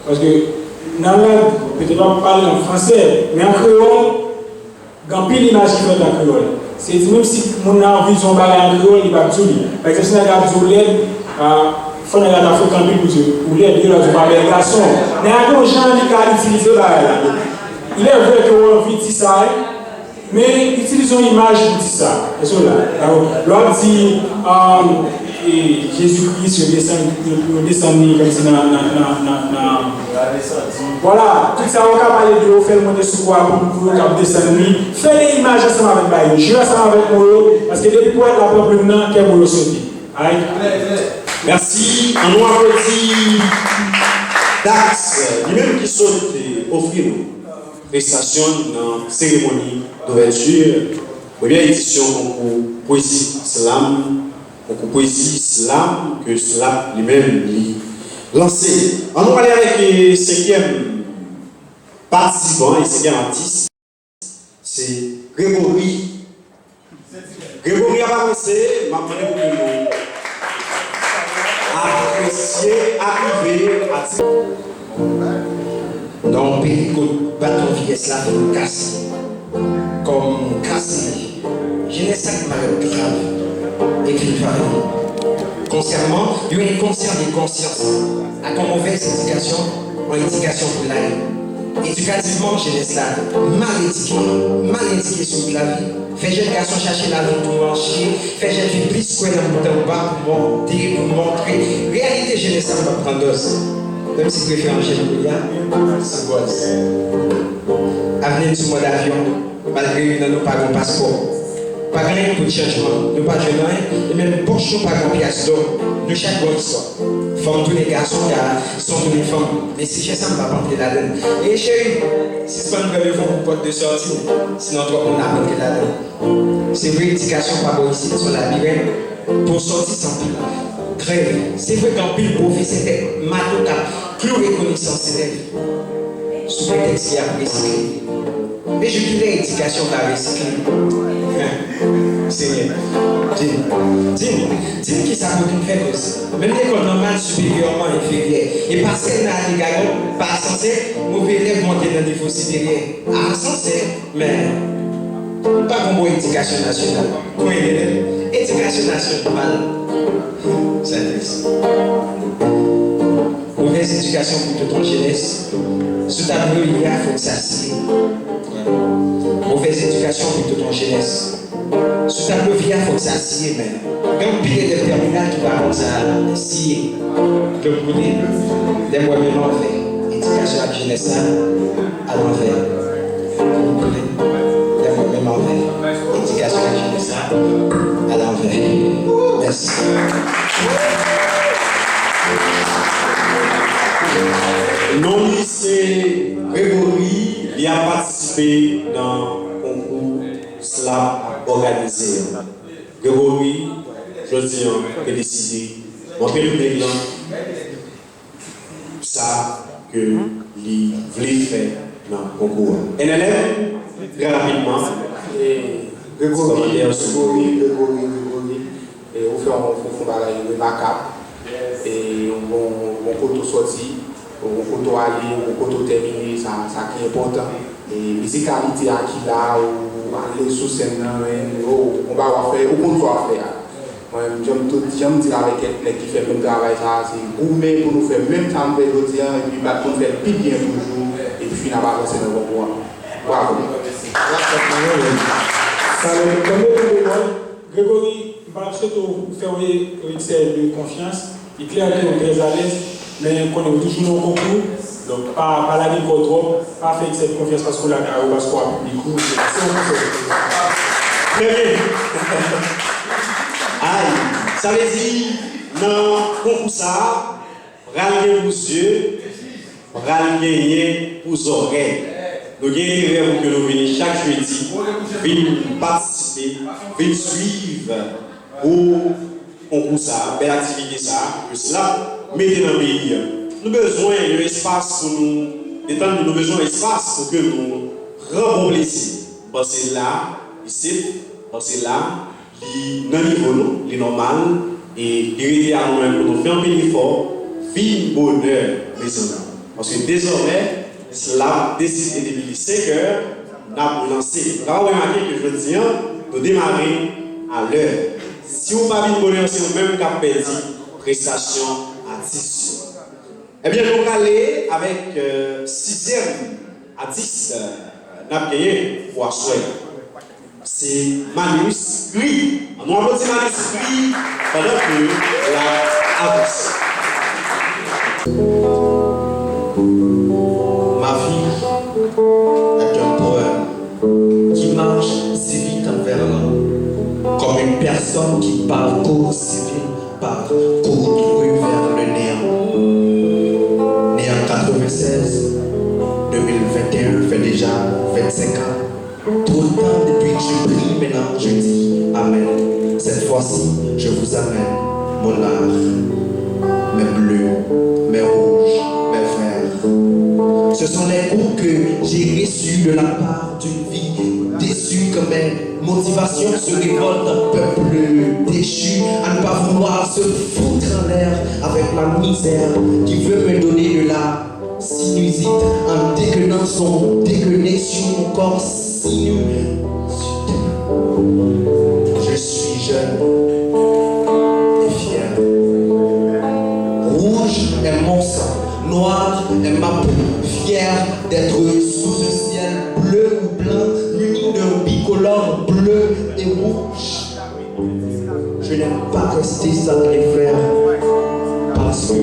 paske nan lang, petèt w ap pale an fransè, men an kreyòl, gen anpil imaj ki fèt an kreyòl. Se di, menm si moun nan anvi di yon bagay an kreyòl, li p ap di w li. Pa egzanp, si nèg la ap di w lèd, ah, fò nèg la ta frekant anpil pou di ou lèd, li la di w pa bèl gason. Nèg la gen yon jan li ka itilize bagay la. Il est vrai ke w anvi di sa, wi, men itilize yon imaj pou di sa. Èske w la? Lè w ap di, ah, e, Jezi Kris, yo desann, yo, yo desann li kòmsi nan, nan, nan, nan, nan, vwala, tout sa yo ka pale de yo, fè l monte sou kwa pou, pou yo kab desann li. Fè de imaj ansanm avèk bagay yo. Jwe ansanm avèk mo yo, paske depi pwovèb la pran plim nan, kè mo yo sote. Alright? Mèsi. An nou aplodi Dax, li menm ki sot, eh, ofri nou prestasyon nan seremoni douvèti premyè edisyon konkou pwezi slam, konkou pwezi slam ke slap li menm li lanse. An nou ale avèk, eh, senkyèm patisipan e senkyèm atis, se Gregory. Gregory ap avanse, m ap mande pou ke nou apresye arive atis. Nan yon peyi kot baton vyès la fin kase, kòm kase jenès la ki malad grav e ki vin fare. Konsyèman, yon enkonsyan de konsyans ak yon movèz edikasyon, yon edikasyon pou lari. Edikativman, jenès la mal edike, mal edike sou wout lavi. Fè jèn gason chache lavi pou mache, fè jèn fi plis kwè nan bout anba pou monte, pou montre. Reyalite jenès la pap pran dòz. Menm si preferans jèn kounye a, se bòz. Avni nou sou mòd avyon, malgre youn nan nou pa gen paspò. Pa gen anyen pou chanjman, nou pa jwenn anyen, e menm pòch nou pa gen pyas dò. Nou chak gen yon istwa. Fanm tounen gason, gason tounen fanm. Men sijè sa m p ap antre ladan l. E cheri, sispann pran devan pou pòt de sòti, sinon twòp moun ap antre ladan l. Se vre, edikasyon pa bò isit, se yon labiren. Pou w sòti, se anpil grèv. Se vre gen anpil pwofesè tèt mato k ap kloure konesans elèv sou pretèks ke y ap resikle. Men jouk kilè edikasyon ka resikle? Senyè, di m, di m, di m kisa pou vin fè koz. Menm lekòl nòmal siperyèman enferyè. E pa sèl nan ane gayon, pa asansè, move elèv monte nan nivo siperyè. Asansè, men, nou pa gon bon edikasyon nasyonal. Kwen elèv, edikasyon nasyonal. Sa tris. Movèz edikasyon pou tout yon jenès. Sou tablo li a, fòk sa siye. Movèz edikasyon pou tout yon jenès. Sou tablo vi a, fòk sa siye, men. Gen anpil elèv tèminal ki pa konn sa siye. Donk, koute, lè m wè menm anvè edikasyon ak jenès la, alanvè. Lè mwen menm anvè edikasyon ak jenès la alanvè. Mèsi. Non li se Gregory, li ap patisipe nan konkou slap ap òganize an. Gregory, jodi an, te deside montre piblik lan sa ke li vle fè nan konkou a. N L M, trè rapidman, Gregory, Gregory, Gregory, Gregory, e, ou fè yon, ou fè yon bagay remakab. E, yon bon, bon kote w sòti, yon bon kote w ale, yon bon kote w tèmine, sa, sa ki enpòtan. E, mizikalite a ki la, ou alèz sou sèn nan, men, oh, yon bagay w ap fè, ou konn sa w ap fè a. Mwen, jan m tout, jan m di l avèk kèk nèg ki fè menm travay sa a, se goumen pou nou fè menm sa n fè jodi a, epi bat pou n fè l pi byen toujou, epi fin ap avanse nan konkou an. Bravo. Sa nou tande pou mwen. Gregory, m pa t ap swete w fè w eksè de konfyans. Li klè ke w trè alèz, men konnen w toujou nan yon konkou. Donk, pa, pa lage kò w twòp, pa fè eksè de konfyans paske w lakay ou, paske w a piblik ou, se, se yon konsèy. Trè byen. Ay, sa vle di, nan konkou sa a, pral gen pou zye, pral genyen pou zòrèy. Nou gen enterè pou ke nou vini chak jedi, vin patisipe, vin swiv pou konkou sa a, bèl aktivite sa a, ke slap mete nan peyi a. Nou bezwen yon espas pou nou detann nou, nou bezwen yon espas pou ke nou Gran bon plezi. M panse la, isit, m panse la, li nan nivo nou, li nòmal, e li rete a nou menm pou nou fè anpil efò, vin bonè, mezanmi. Paske dezòmè, l ap deside depi li senk è, n ap lanse. Nou ka remake ke jodi a, nou demare a lè. Si w pa vin bonè, se ou menm k ap pèdi prestasyon atis yo. Ebyen, nou prale avèk, euh, sizyèm atis, euh, n ap genyen pou aswè a. Se Manuscrit. Ann nou aplodi Manuscrit pandan ke l ap avanse. Ma vie est un poème qui marche si vite en verlan, comme une personne qui parcourt si vite par courte rue vers le néant. Né en quatre-vingt-seize, deux mille vingt et un fait déjà vingt-cinq ans. Trop de temps depuis que je prie, maintenant je dis Amen. Cette fois-ci, je vous amène mon art, mes bleus, mes rouges, mes verts. Ce sont les coups que j'ai reçus de la part d'une vie déçue quand même. Motivation se révolte d'un peuple déchu à ne pas vouloir se foutre en l'air avec la misère qui veut me donner de la sinusite en dégueullant son dégueulet sur mon corps sinueux. Je suis jeune et fier. Rouge est mon sang, noir est ma peau, fier d'être sous un ciel bleu ou blanc, muni d'un bicolore bleu et rouge. Je n'aime pas rester sans rien faire, parce que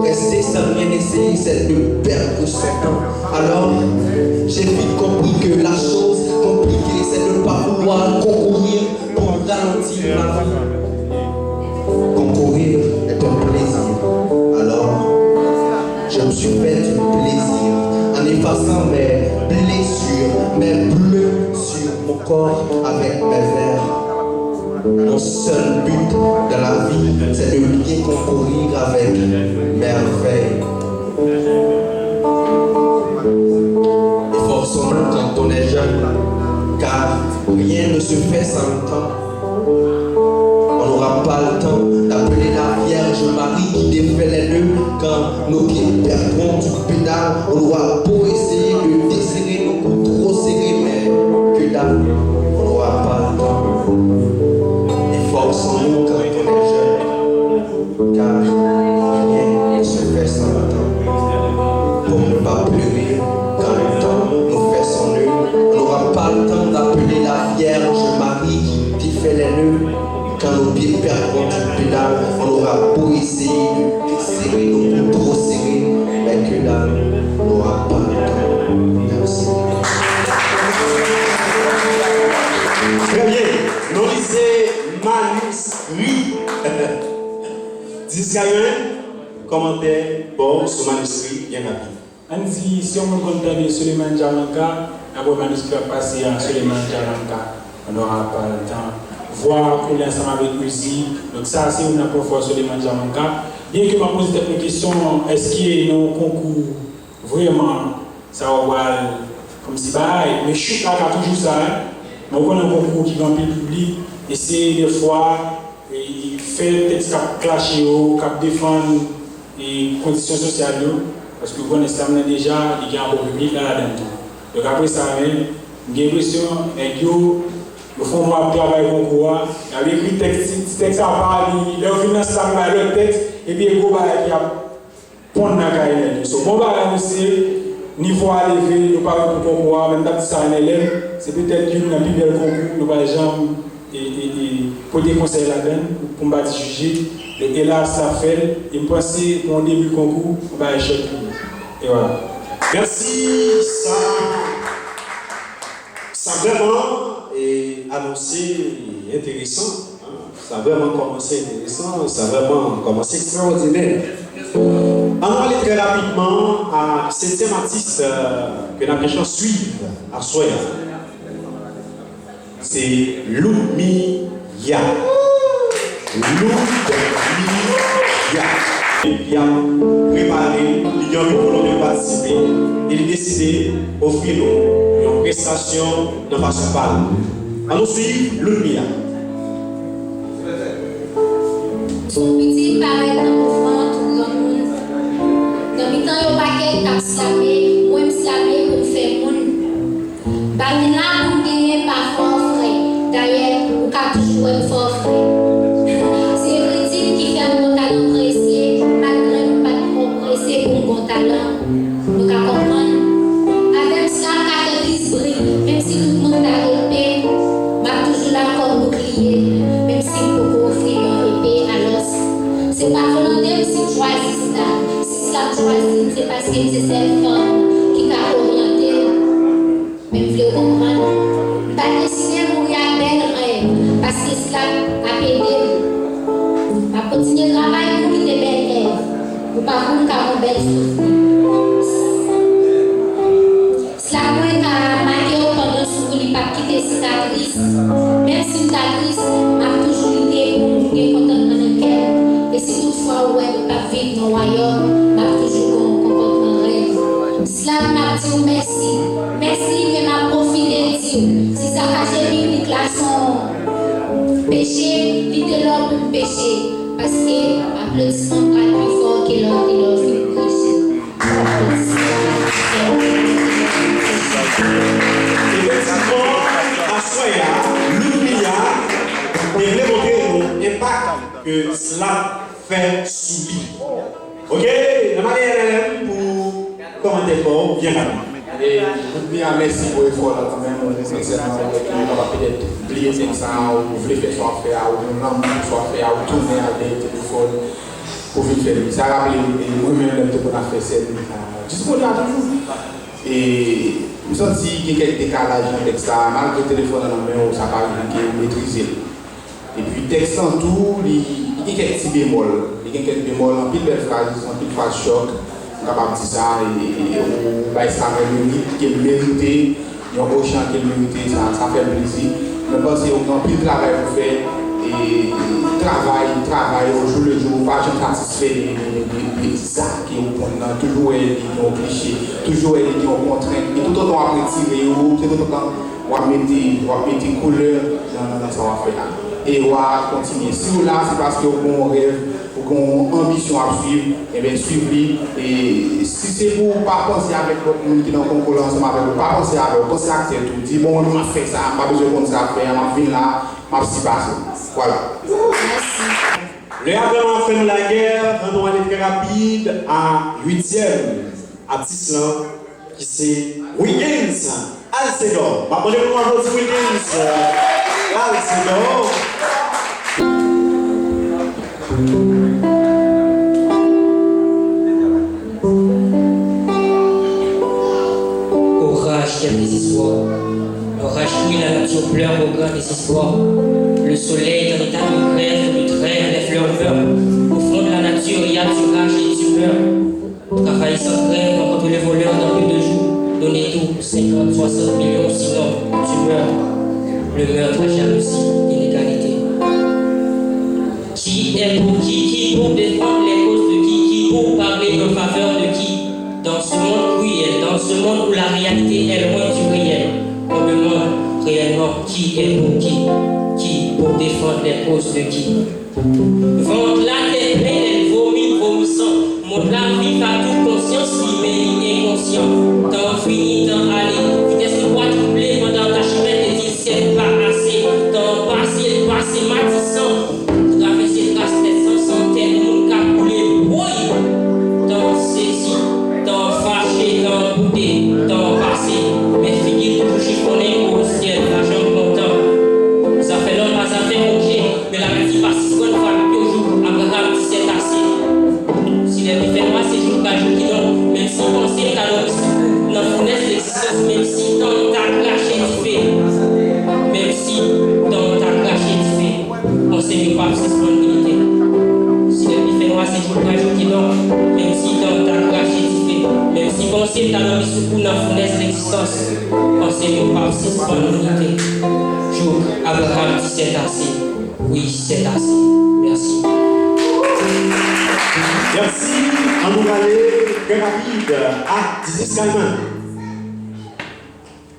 rester sans rien essayer, c'est de perdre son temps. Alors, j'ai vite compris que la chose compliquée, c'est de ne pas vouloir concourir pour ralentir la vie. Concourir est un plaisir. Alors, je me suis fait du plaisir en effaçant mes blessures, mes bleus sur mon corps avec mes verres. Mon seul but dans la vie, c'est de bien concourir avec merveille. Efforçons-nous quand on est jeune, car rien ne se fait sans le temps. On n'aura pas le temps d'appeler la Vierge Marie qui défait les nœuds quand nos pieds perdront du pédale. On aura beau essayer de desserrer nos coups trop serrés, mais que dalle, on n'aura pas le temps. Efforçons-nous quand on est jeune, car rien ne se fait sans le temps. Pour ne pas pleurer quand le temps nous fait son œuvre, on n'aura pas le temps d'appeler la Vierge Marie qui défait les nœuds. Quand nos pieds perdront du pédale, on aura beau essayer de desserrer nos coups trop serrés, mais que dalle, on n'aura pas le temps. Merci. Très bien. Non li se Manuscrit. Disclaimer, kòmantè pa w sou Manuscrit byen rapid. Ann di, si yon moun konn tande Souleymane Jamanka, n ap wè Manuscrit ap pase a Souleymane Jamanka. On n'aura pas le temps. Vwa kole ansanm avèk mizik. Donk sa se youn nan pwen fò Souleymane Jamanka. Byen ke m ap poze tèt mwen kesyon, èske nan yon konkou vrèman sa yo pral kòmsi bay, men chouk la ka toujou sa, wi. Men ou konnen yon konkou ki gen anpil piblik, e se dèfwa e, e fè tèks k ap klache yo, k ap defann e kondisyon sosyal yo, paske ou konnen slam nan deja, li gen yon bon piblik la ladan l tou. Donk apre sa menm, m gen enpresyon nèg yo, yo fè yon mwa ap travay konkou a, y ap ekri tèks, ti, ti tèks apa, li, lè yo fin nan slam, yo bay lòt tèks, epi e gwo bagay ki ap ponn nan kay nèg yo. So, bon bagay mesye, nivo a leve, nou pare pou konkou a, men m t ap di sa N L M, se petèt youn nan pi bèl konkou nou pral janm e, e, e, pote konsèy ladann, pou m pa di jije. Donk, elas, sa fè l, e m panse pou yon debi konkou, yon bagay chèk li ye. E vwala. Mèsi, sa, sa vrèman, e, anonse enteresan, hein. Sa vrèman kòmanse enteresan, sa vrèman kòmanse ekstraòdinè. Ann nou ale trè rapidman a setyèm atis, euh, ke n ap gen chans swiv aswè a. Se Loudmia. Loudmia. Li ap prepare, li gen anvi volonte pou patisipe, e li deside ofri nou yon prestasyon nan fason pa l. Ann nou swiv Ludmilla. Son pitit parèt nan mouvman tou granmoun. Nan mitan yon pakèt k ap slape, mwen m slape pou m fè moun. M pa vin la pou m genyen, pa fò frè. Dayè, ou ka toujou wè m fò frè. Se ridib ki fè m gon talan prese, malgre m pa t twò prese pou m gon talan. Nou ka konprann. Avè m, sa ka fè plis bri, menm si tout moun ta rete, m ap toujou la kòm boukliye, menm si m poko ofri yon epe, alòs, se pa volonte m si m chwazi Sla. Si Sla chwazi m, se paske m se sèl fanm ki ka oryante l. Men m vle w konprann, m pa deside mouri ak bèl rèv, paske Sla ap ede m. M ap kontinye travay pou m kite bèl èv. Ou pa konn ka yon bèl souvni. Slap mwen ka make w pandan sou li p ap kite sikatris. Menm si m ta tris, m ap toujou lite pou m gen kontantman nan kè m. E si toutfwa ou wè m p ap viv nan wayòm, m ap toujou gen yon konpòtman rèv. Slap, m ap di w mèsi. Mèsi, men m ap pwofite di w, si sakaje piblik la se yon peche, li te lè pou m peche. Paske aplodisman pral pi fò ke lè w te lè w fin preche. Aplodisman. Efektivman, aswè a, Ludmilla te vle montre nou enpak ke Slap fè sou li. Oke, n ap ale L L M pou kòmantè pa w byen rapid. E, Ludmilla, mèsi pou efò w la kanmenm. Sensèman, ou wè ke ou kapab petèt bliye tèks sa a, ou vle fè sa w ap fè a, ou gen lanmou pou sa w ap fè a, ou tounen al dèyè telefòn pou vin fè li. Sa raple m, e, mwen menm lè m te konn ap fè sèn, a, jis kounye a toujou. E, m santi gen kèk dekalaj nan tèks sa a, malgre telefòn nan nan men w, sa pa rive ke ou metrize l. Epi tèks lan tou, li, li gen kèk ti bemòl. Li gen kèk bemòl, anpil bèl fraz, anpil fraz chòk, m kapab di sa, e, e, e ou bay sa menm merit ke l merite, yon ochan ke l merite, sa, sa fè m plezi. Mwen panse ou gen anpil travay pou fè, e, e travay, travay au jour le jour, ou pa janm satisfè de, de, de, de, de sa ke ou konn nan, toujou wè li gen yon kliche, toujou wè li gen yon kontrent, e toutotan w ap retire yo, se toutotan w ap mete, w ap mete koulè nan, nan, nan sa w ap fè a. E w a kontinye. Si w la, se paske w gen yon rèv, ou gen yon anbisyon w ap swiv, ebyen, swiv li. E si se pou w pa panse avèk lòt moun ki nan konkou la ansanm avèk ou, pa panse avè w, panse ak tèt ou. Di, bon, mwen, m ap fè sa, m pa bezwen konn sa ap fè a, m ap vin la, m ap sipase. Vwala. Mèsi. Lè a vrèman ap fè nou lagè, ann nou ale trè rapid a uityèm atis lan, ki se Wilkins Alcedor. M ap mande pou nou aplodi Wilkins Alcedor. Orage, quel désespoir. L'orage gris, la nature pleure au grand désespoir. Le soleil est en état de grève, de trêve, les fleurs meurent. Au front de la nature, il y a du rage et du meurtre. Travail sans trêve, rencontre le voleur dans peu de jours. Donnez tout, cinquante, soixante millions, sinon tu meurs. Le meurtre, la jalousie, l'inégalité. Qui est pour qui? Qui pour défendre les causes de qui? Qui pour parler en faveur de qui? Dans ce monde cruel, dans ce monde où la réalité est loin du réel, on demande réellement qui est pour qui? Qui pour défendre les causes de qui? Vant latè plen, lè l vomi, l vomisan. Mond la viv a tout konsyans li, men li enkonsyan. Tan fini, tan ale, vitès li kwa twouble pandan tachymètre te di l sèt pa ase. Tan pase, l pase matisan. Travèse tras tèt san santèn moun k ap boule, woy! Tan sezi, tan fache, tan boude, tan pase. Men figi l toujou chifonnen, o syèl, pa janm kontan. Zafè nonm pa zafè Bondye. Men lapeti pa sispann fabrik yon jou, Abraram di sèt ase. Si lè te fè nwa, se jou pral jou kidon. Menm si panse m ta dòmi sou kou nan founèz legzistans, menm si tan m ta krache dife, menm si tan m ta krache dife, panse m yo p ap sispann milite. Si lè te fè nwa, se jou pral jou kidon. Menm si tan m ta krache dife, menm si panse m ta dòmi sou kou nan founèz legzistans, panse m yo p ap sispann milite. Jou Abraram di sèt ase. Wi, sèt ase. Mèsi. Mèsi. Ann nou prale trè rapid ak Dizis Kayman.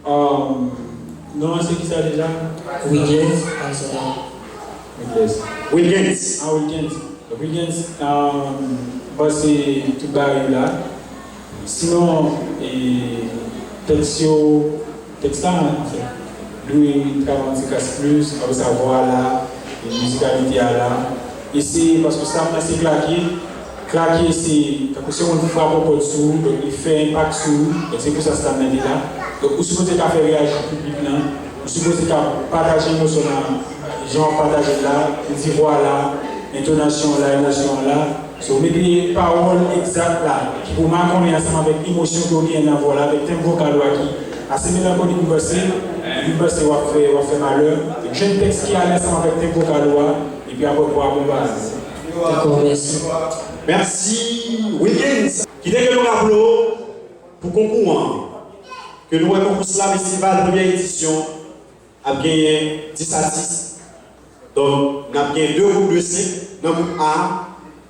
Um, non an se kisa deja? Wilgens. Wilgens. Wilgens. Ah, Wilgens. Donk Wilgens, um, m panse tout bagay yo la. Sinon, e, tèks yo, tèks la, anfèt, dwe travay yon ti kras plis, apre sa vwa la, e mizikalite a la. E se paske sa m panse klake, Klake se tankou se yon moun frape yon pòt sou ou, donk li fè enpak sou ou, donk se pou sa slam nan te la. Donk ou sipoze ka fè reyaji piblik lan, ou sipoze ka pataje emosyon nan jan w ap pataje l la, ou di vwa la, entonasyon w la, emosyon w la. So ou mete pawòl egzak la ki pou makonnen ansanm avèk emosyon ke w genyen nan vwa w la, avèk tenb vokal ou a ki ase melankolik m panse, m panse w ap fè, w ap fè malè. Donk jwenn tèks ki ale ansanm avèk tenb vokal ou a, epi apre pou w akonpanye. Dakò, mèsi. Mèsi, Wilgens. Kite ke nou raple w, pou konkou an, ke nou wè konkou Slam Estival premyè edisyon ap genyen dis atis. Donk, n ap gen de gwoup de senk nan gwoup A.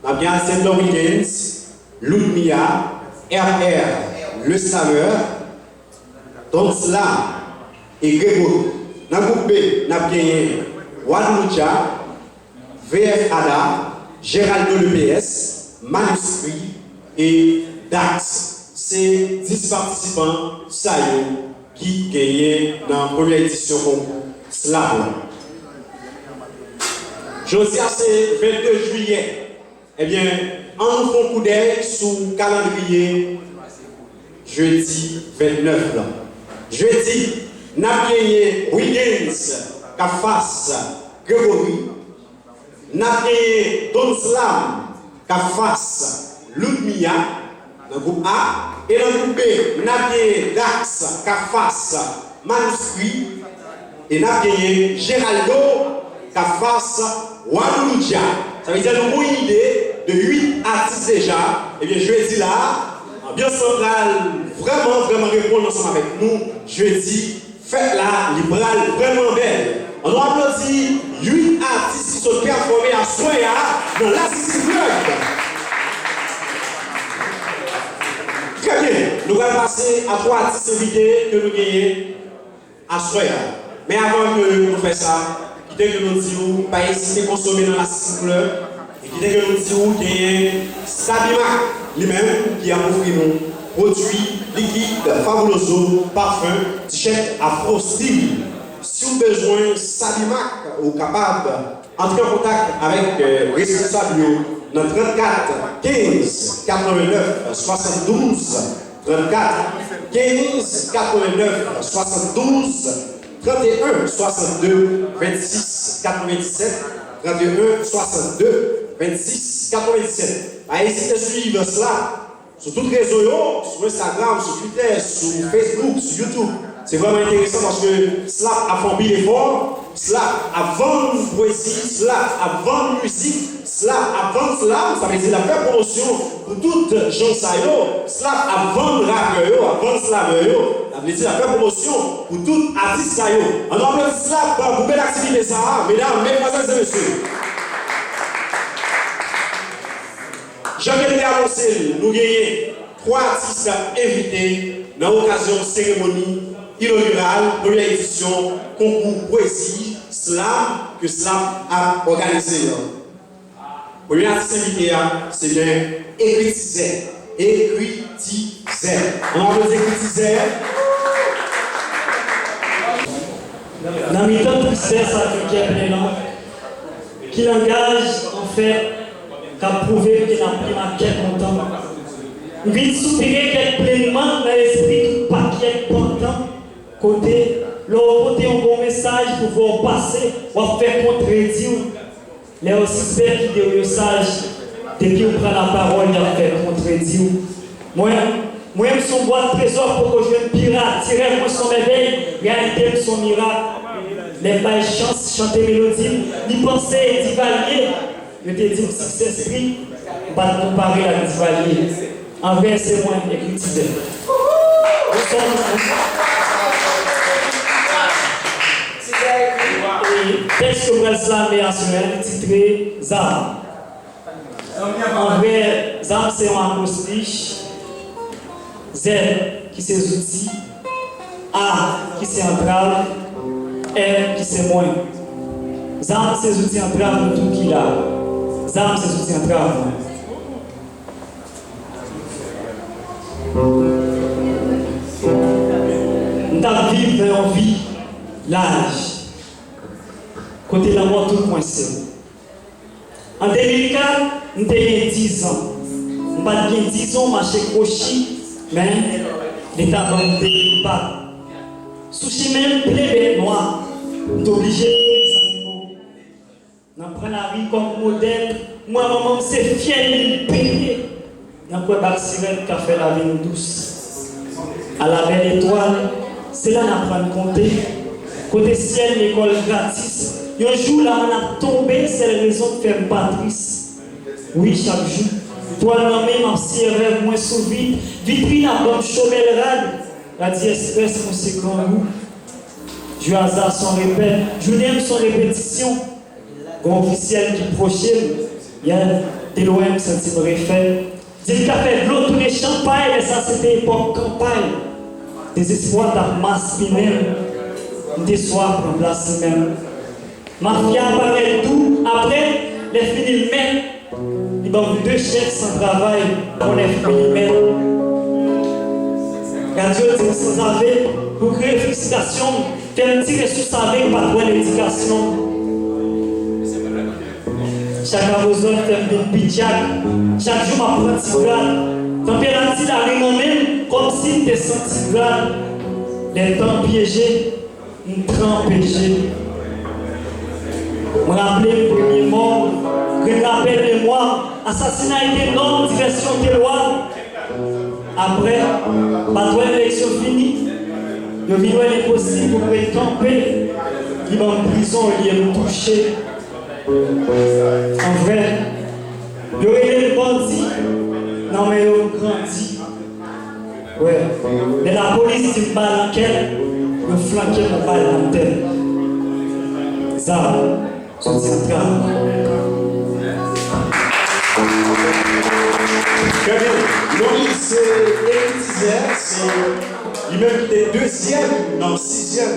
N ap gen Alcindor Wilgens, Loudmia, R R, Le Slameur, Don Slam e Gregory. Nan gwoup B, n ap genyen Wadou Loudja, V F Ada, Geraldo Lepeyès, Manuskri e Dax. Se dis patisipan sa yo ki genyen nan premyè edisyon konkou Slam lan. Jodi a se vennde jiyè. Ebyen, ann nou fè yon koudèy sou kalandriye jedi vennèf lan. Jedi, n ap genyen Wilgens k ap fas Gregory. N ap genyen Don Slam k ap fas Loudmia nan gwoup A. E nan gwoup B, n ap genyen Dax k ap fas Manuskri. E n ap genyen Geraldo k ap fas Wadou Loudja. Sa vle di nou gon ide de uit atis deja. Ebyen, jedi la, anbyans lan pral vrèman, vrèman reponn ansanm avèk nou. Jedi, fèt la, li pral vrèman bèl. Ann nou aplodi uit atis ki sot pèfòme aswè a nan Lasisi Plug. Trè byen, nou pral pase a twa atis envite ke nou genyen aswè a. Men avan ke nou fè sa, kite ke nou di w pa ezite konsome nan Lasisi Plug. E kite ke nou di w genyen Sabimac li menm ki ap ofri nou pwodui likid Fabuloso, pafen, tichèt Afro Style. Si w bezwen Sabimac, ou kapab antre an kontak avèk, euh, responsab yo nan trannkat kenz katrevennèf swasanndouz, trannkat kenz katrevennèf swasanndouz, trannteyen swasannde vennsis katrevendisèt, trannteyen swasannde vennsis katrevendisèt. Pa ezite swiv Slam sou tout rezo yo, sou Instagram, sou Twitter, sou Facebook, sou YouTube. Se vrèman enteresan paske Slam ap fè anpil efò, Slam ap vann pwezi, Slam ap vann mizik, Slam ap vann slam, sa vle di l ap fè pwomosyon pou tout jan sa yo. Slam ap vann rapè yo, ap vann slamè yo, sa vle di l ap fè pwomosyon pou tout atis sa yo. Ann nou aplodi Slam pou bèl aktivite sa a, medam, medmwazèl e mesye. Jan ke n te anonse l, nou genyen twa atis envite nan okazyon seremoni inogiral premyè edisyon konkou pwezi Slam ke Slam ap òganize an. Premye atis envite a, se byen Ekritizè. Ekritizè. Ann aplodi Ekritizè. Nan mitan tristès ak yon kè plen lank, ki langaj, anfèt, k ap pwouve ke n ap plim ak kè kontan? M vin soupire kèk plenman nan espri tout pakèt pantan, kote, lè w pote yon bon mesaj pou vwa w pase, w ap fè kontredi w. Lè yo sispèk ide w yo saj, depi w pran lapawòl, y ap fè kontredi w. Mwen, mwen, m s on bwat trezò k poko jwenn pirat, ti rèv mwen s on mèvèy, reyalite m s on mirak. Lè m bay chans chante melodi m, li panse e Divalye. Yo te di m Siksè Strik, m pa t konpare l ak Divalye. Anvè se mwen, Ekritizè. Bonswa tout moun. E tèks ke m pral slame aswè a, li titre Zam. An vrè, zam se yon akwostich, Z ki se zouti, A ki se antrav, M ki se mwen. Zam se zouti antrav nou tout ki la. Zam se zouti antrav mwen. M t ap viv nan yon vi laj, kote lanmò tou kwense. An de mil kat, m te gen diz an. M pa t gen diz an, m mache kwochi, men Leta ban m de kou pa. Sou chimen m, plen bèt nwa, m te oblije kouri zanimo. Nan pran lari kòm modèl, m wè manman m se fyèl li l peye. Nan kwè bak sirèn ka fè lavi nou dous. Ala bèl etwal, se la n aprann konte. Kote syèl lekòl gratis, yon jou laman ap tonbe, sèl rezon k fè m pa tris. Wi, chak jou, twal nan men m ap siye rèv mwen sou vit, vitrin ap ban m cho bèl rad, radi èsprès mwen se grangou. Jeu hasard sans repère, jounen m se yon repetisyon. Gon ofisyèl ki pwoche m, yè, de lwen m santi m refè. Di l ka fè dlo tounen chanpay, lè sa se te epòk kanpay. Dezespwa t ap maspinen m, m te swaf nan plas li menm. Mafya parèt dou, aprè, lè fini l mèt, li ban m de chèk san travay, yon nèf milimèt. Radyo di m sanzave, pou kriye felisitasyon m, fè m tire sou save k pa t wè ledikasyon. Chak apozòt fè m vin pi tchak, chak jou m ap pran ti grad. Tanperati lari nan men m, kòmsi m te santi grad. Lè tan pyeje, m tranpe je. M raple m premye mò, grenn rapèl memwa, asasinay te nòm, divèsyon te lwa. Aprè, pa t wè eleksyon fini, yo vin wè l enposib pou m ret kanpe, li ban m prizon olye m touche. An vrè, yo rele m bandi, nan men yo m grandi. Wè, lè lapolis di m bal nan kè l, yo flanke m yon bal nan tèt. Zam soti antre avè m. Trè byen. Non li se Elie Tizè, se li menm ki te dezyèm nan sizyèm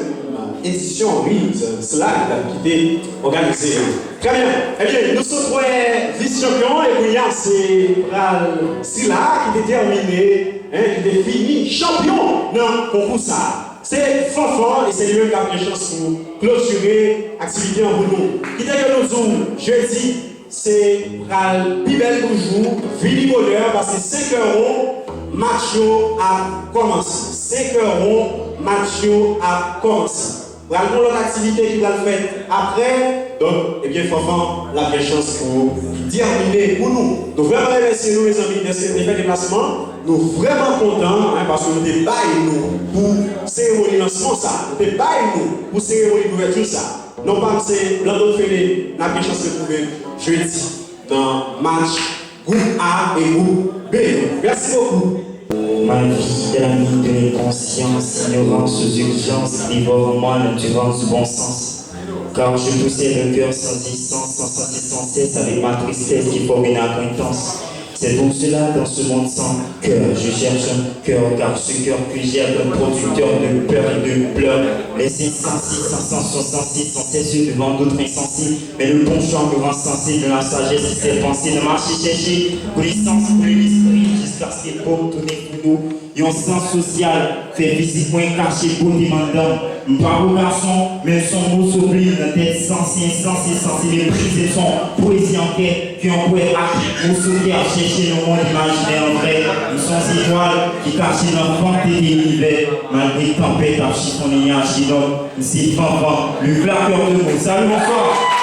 edisyon Read Slide ki te òganize yo. Trè byen. Ebyen, nou sot wè vis chanpyon e kounye a se pral sila ki te tèmine, en, ki te fini chanpyon nan konkou sa a. Se Fanfan e se li menm k ap gen chans pou klotire aktivite an pou nou. Kite ke nou di w jedi se pral pi bèl toujou, vini bonè, paske senkè won, match yo ap kòmanse. Senkè won, match yo ap kòmanse. Pral gen lòt aktivite ki pral fèt aprè. Donk, ebyen, Fanfan, l ap gen chans pou li tèmine pou nou. Nou vrèman remèsye nou, mezanmi, dèske nou te fè deplasman. Nou vrèman kontan, en, paske nou te bay nou pou seremoni lansman sa. Nou te bay nou pou seremoni louvèti sa. Non pa m se Blandon Fele, n ap gen chans retwouve jedi nan match gwoup A e gwoup B yo. Mèsi bokou. Ma vie est la mine de l'inconscience, ignorance aux urgences, dévore-moi l'endurance du bon sens. Car je possède un cœur sans essence, sans sentir sans cesse avec ma tristesse qui forme une accointance. C'est pour cela, dans ce monde sans cœur, je cherche un cœur, car ce cœur que j'ai est un producteur de peur et de pleurs. Les insensés, sans sens, sont censés, sans cesse devant d'autres insensés. Mais le bon choix me rend sensé de la sagesse qui s'est pensée de marcher chercher connaissance pour l'esprit jusqu'à ce que pour tourner pou nou. Yon sans sosyal fè fizik mwen kache bote m anndan m. M pa gwo gason, men m se yon moso plim nan tèt sanse, ensanse, sanse meprize. M se yon pwezi an kè ke yon pwèt ak moso kè ap chèche yon mond imajinè an vrè. M se yon zetwal ki kache nan fante de linivè, malgre tanpèt ap chifonnen nyaj. Kidonk, m se Fanfan, le flatteur de mots. Salut, bonsoir.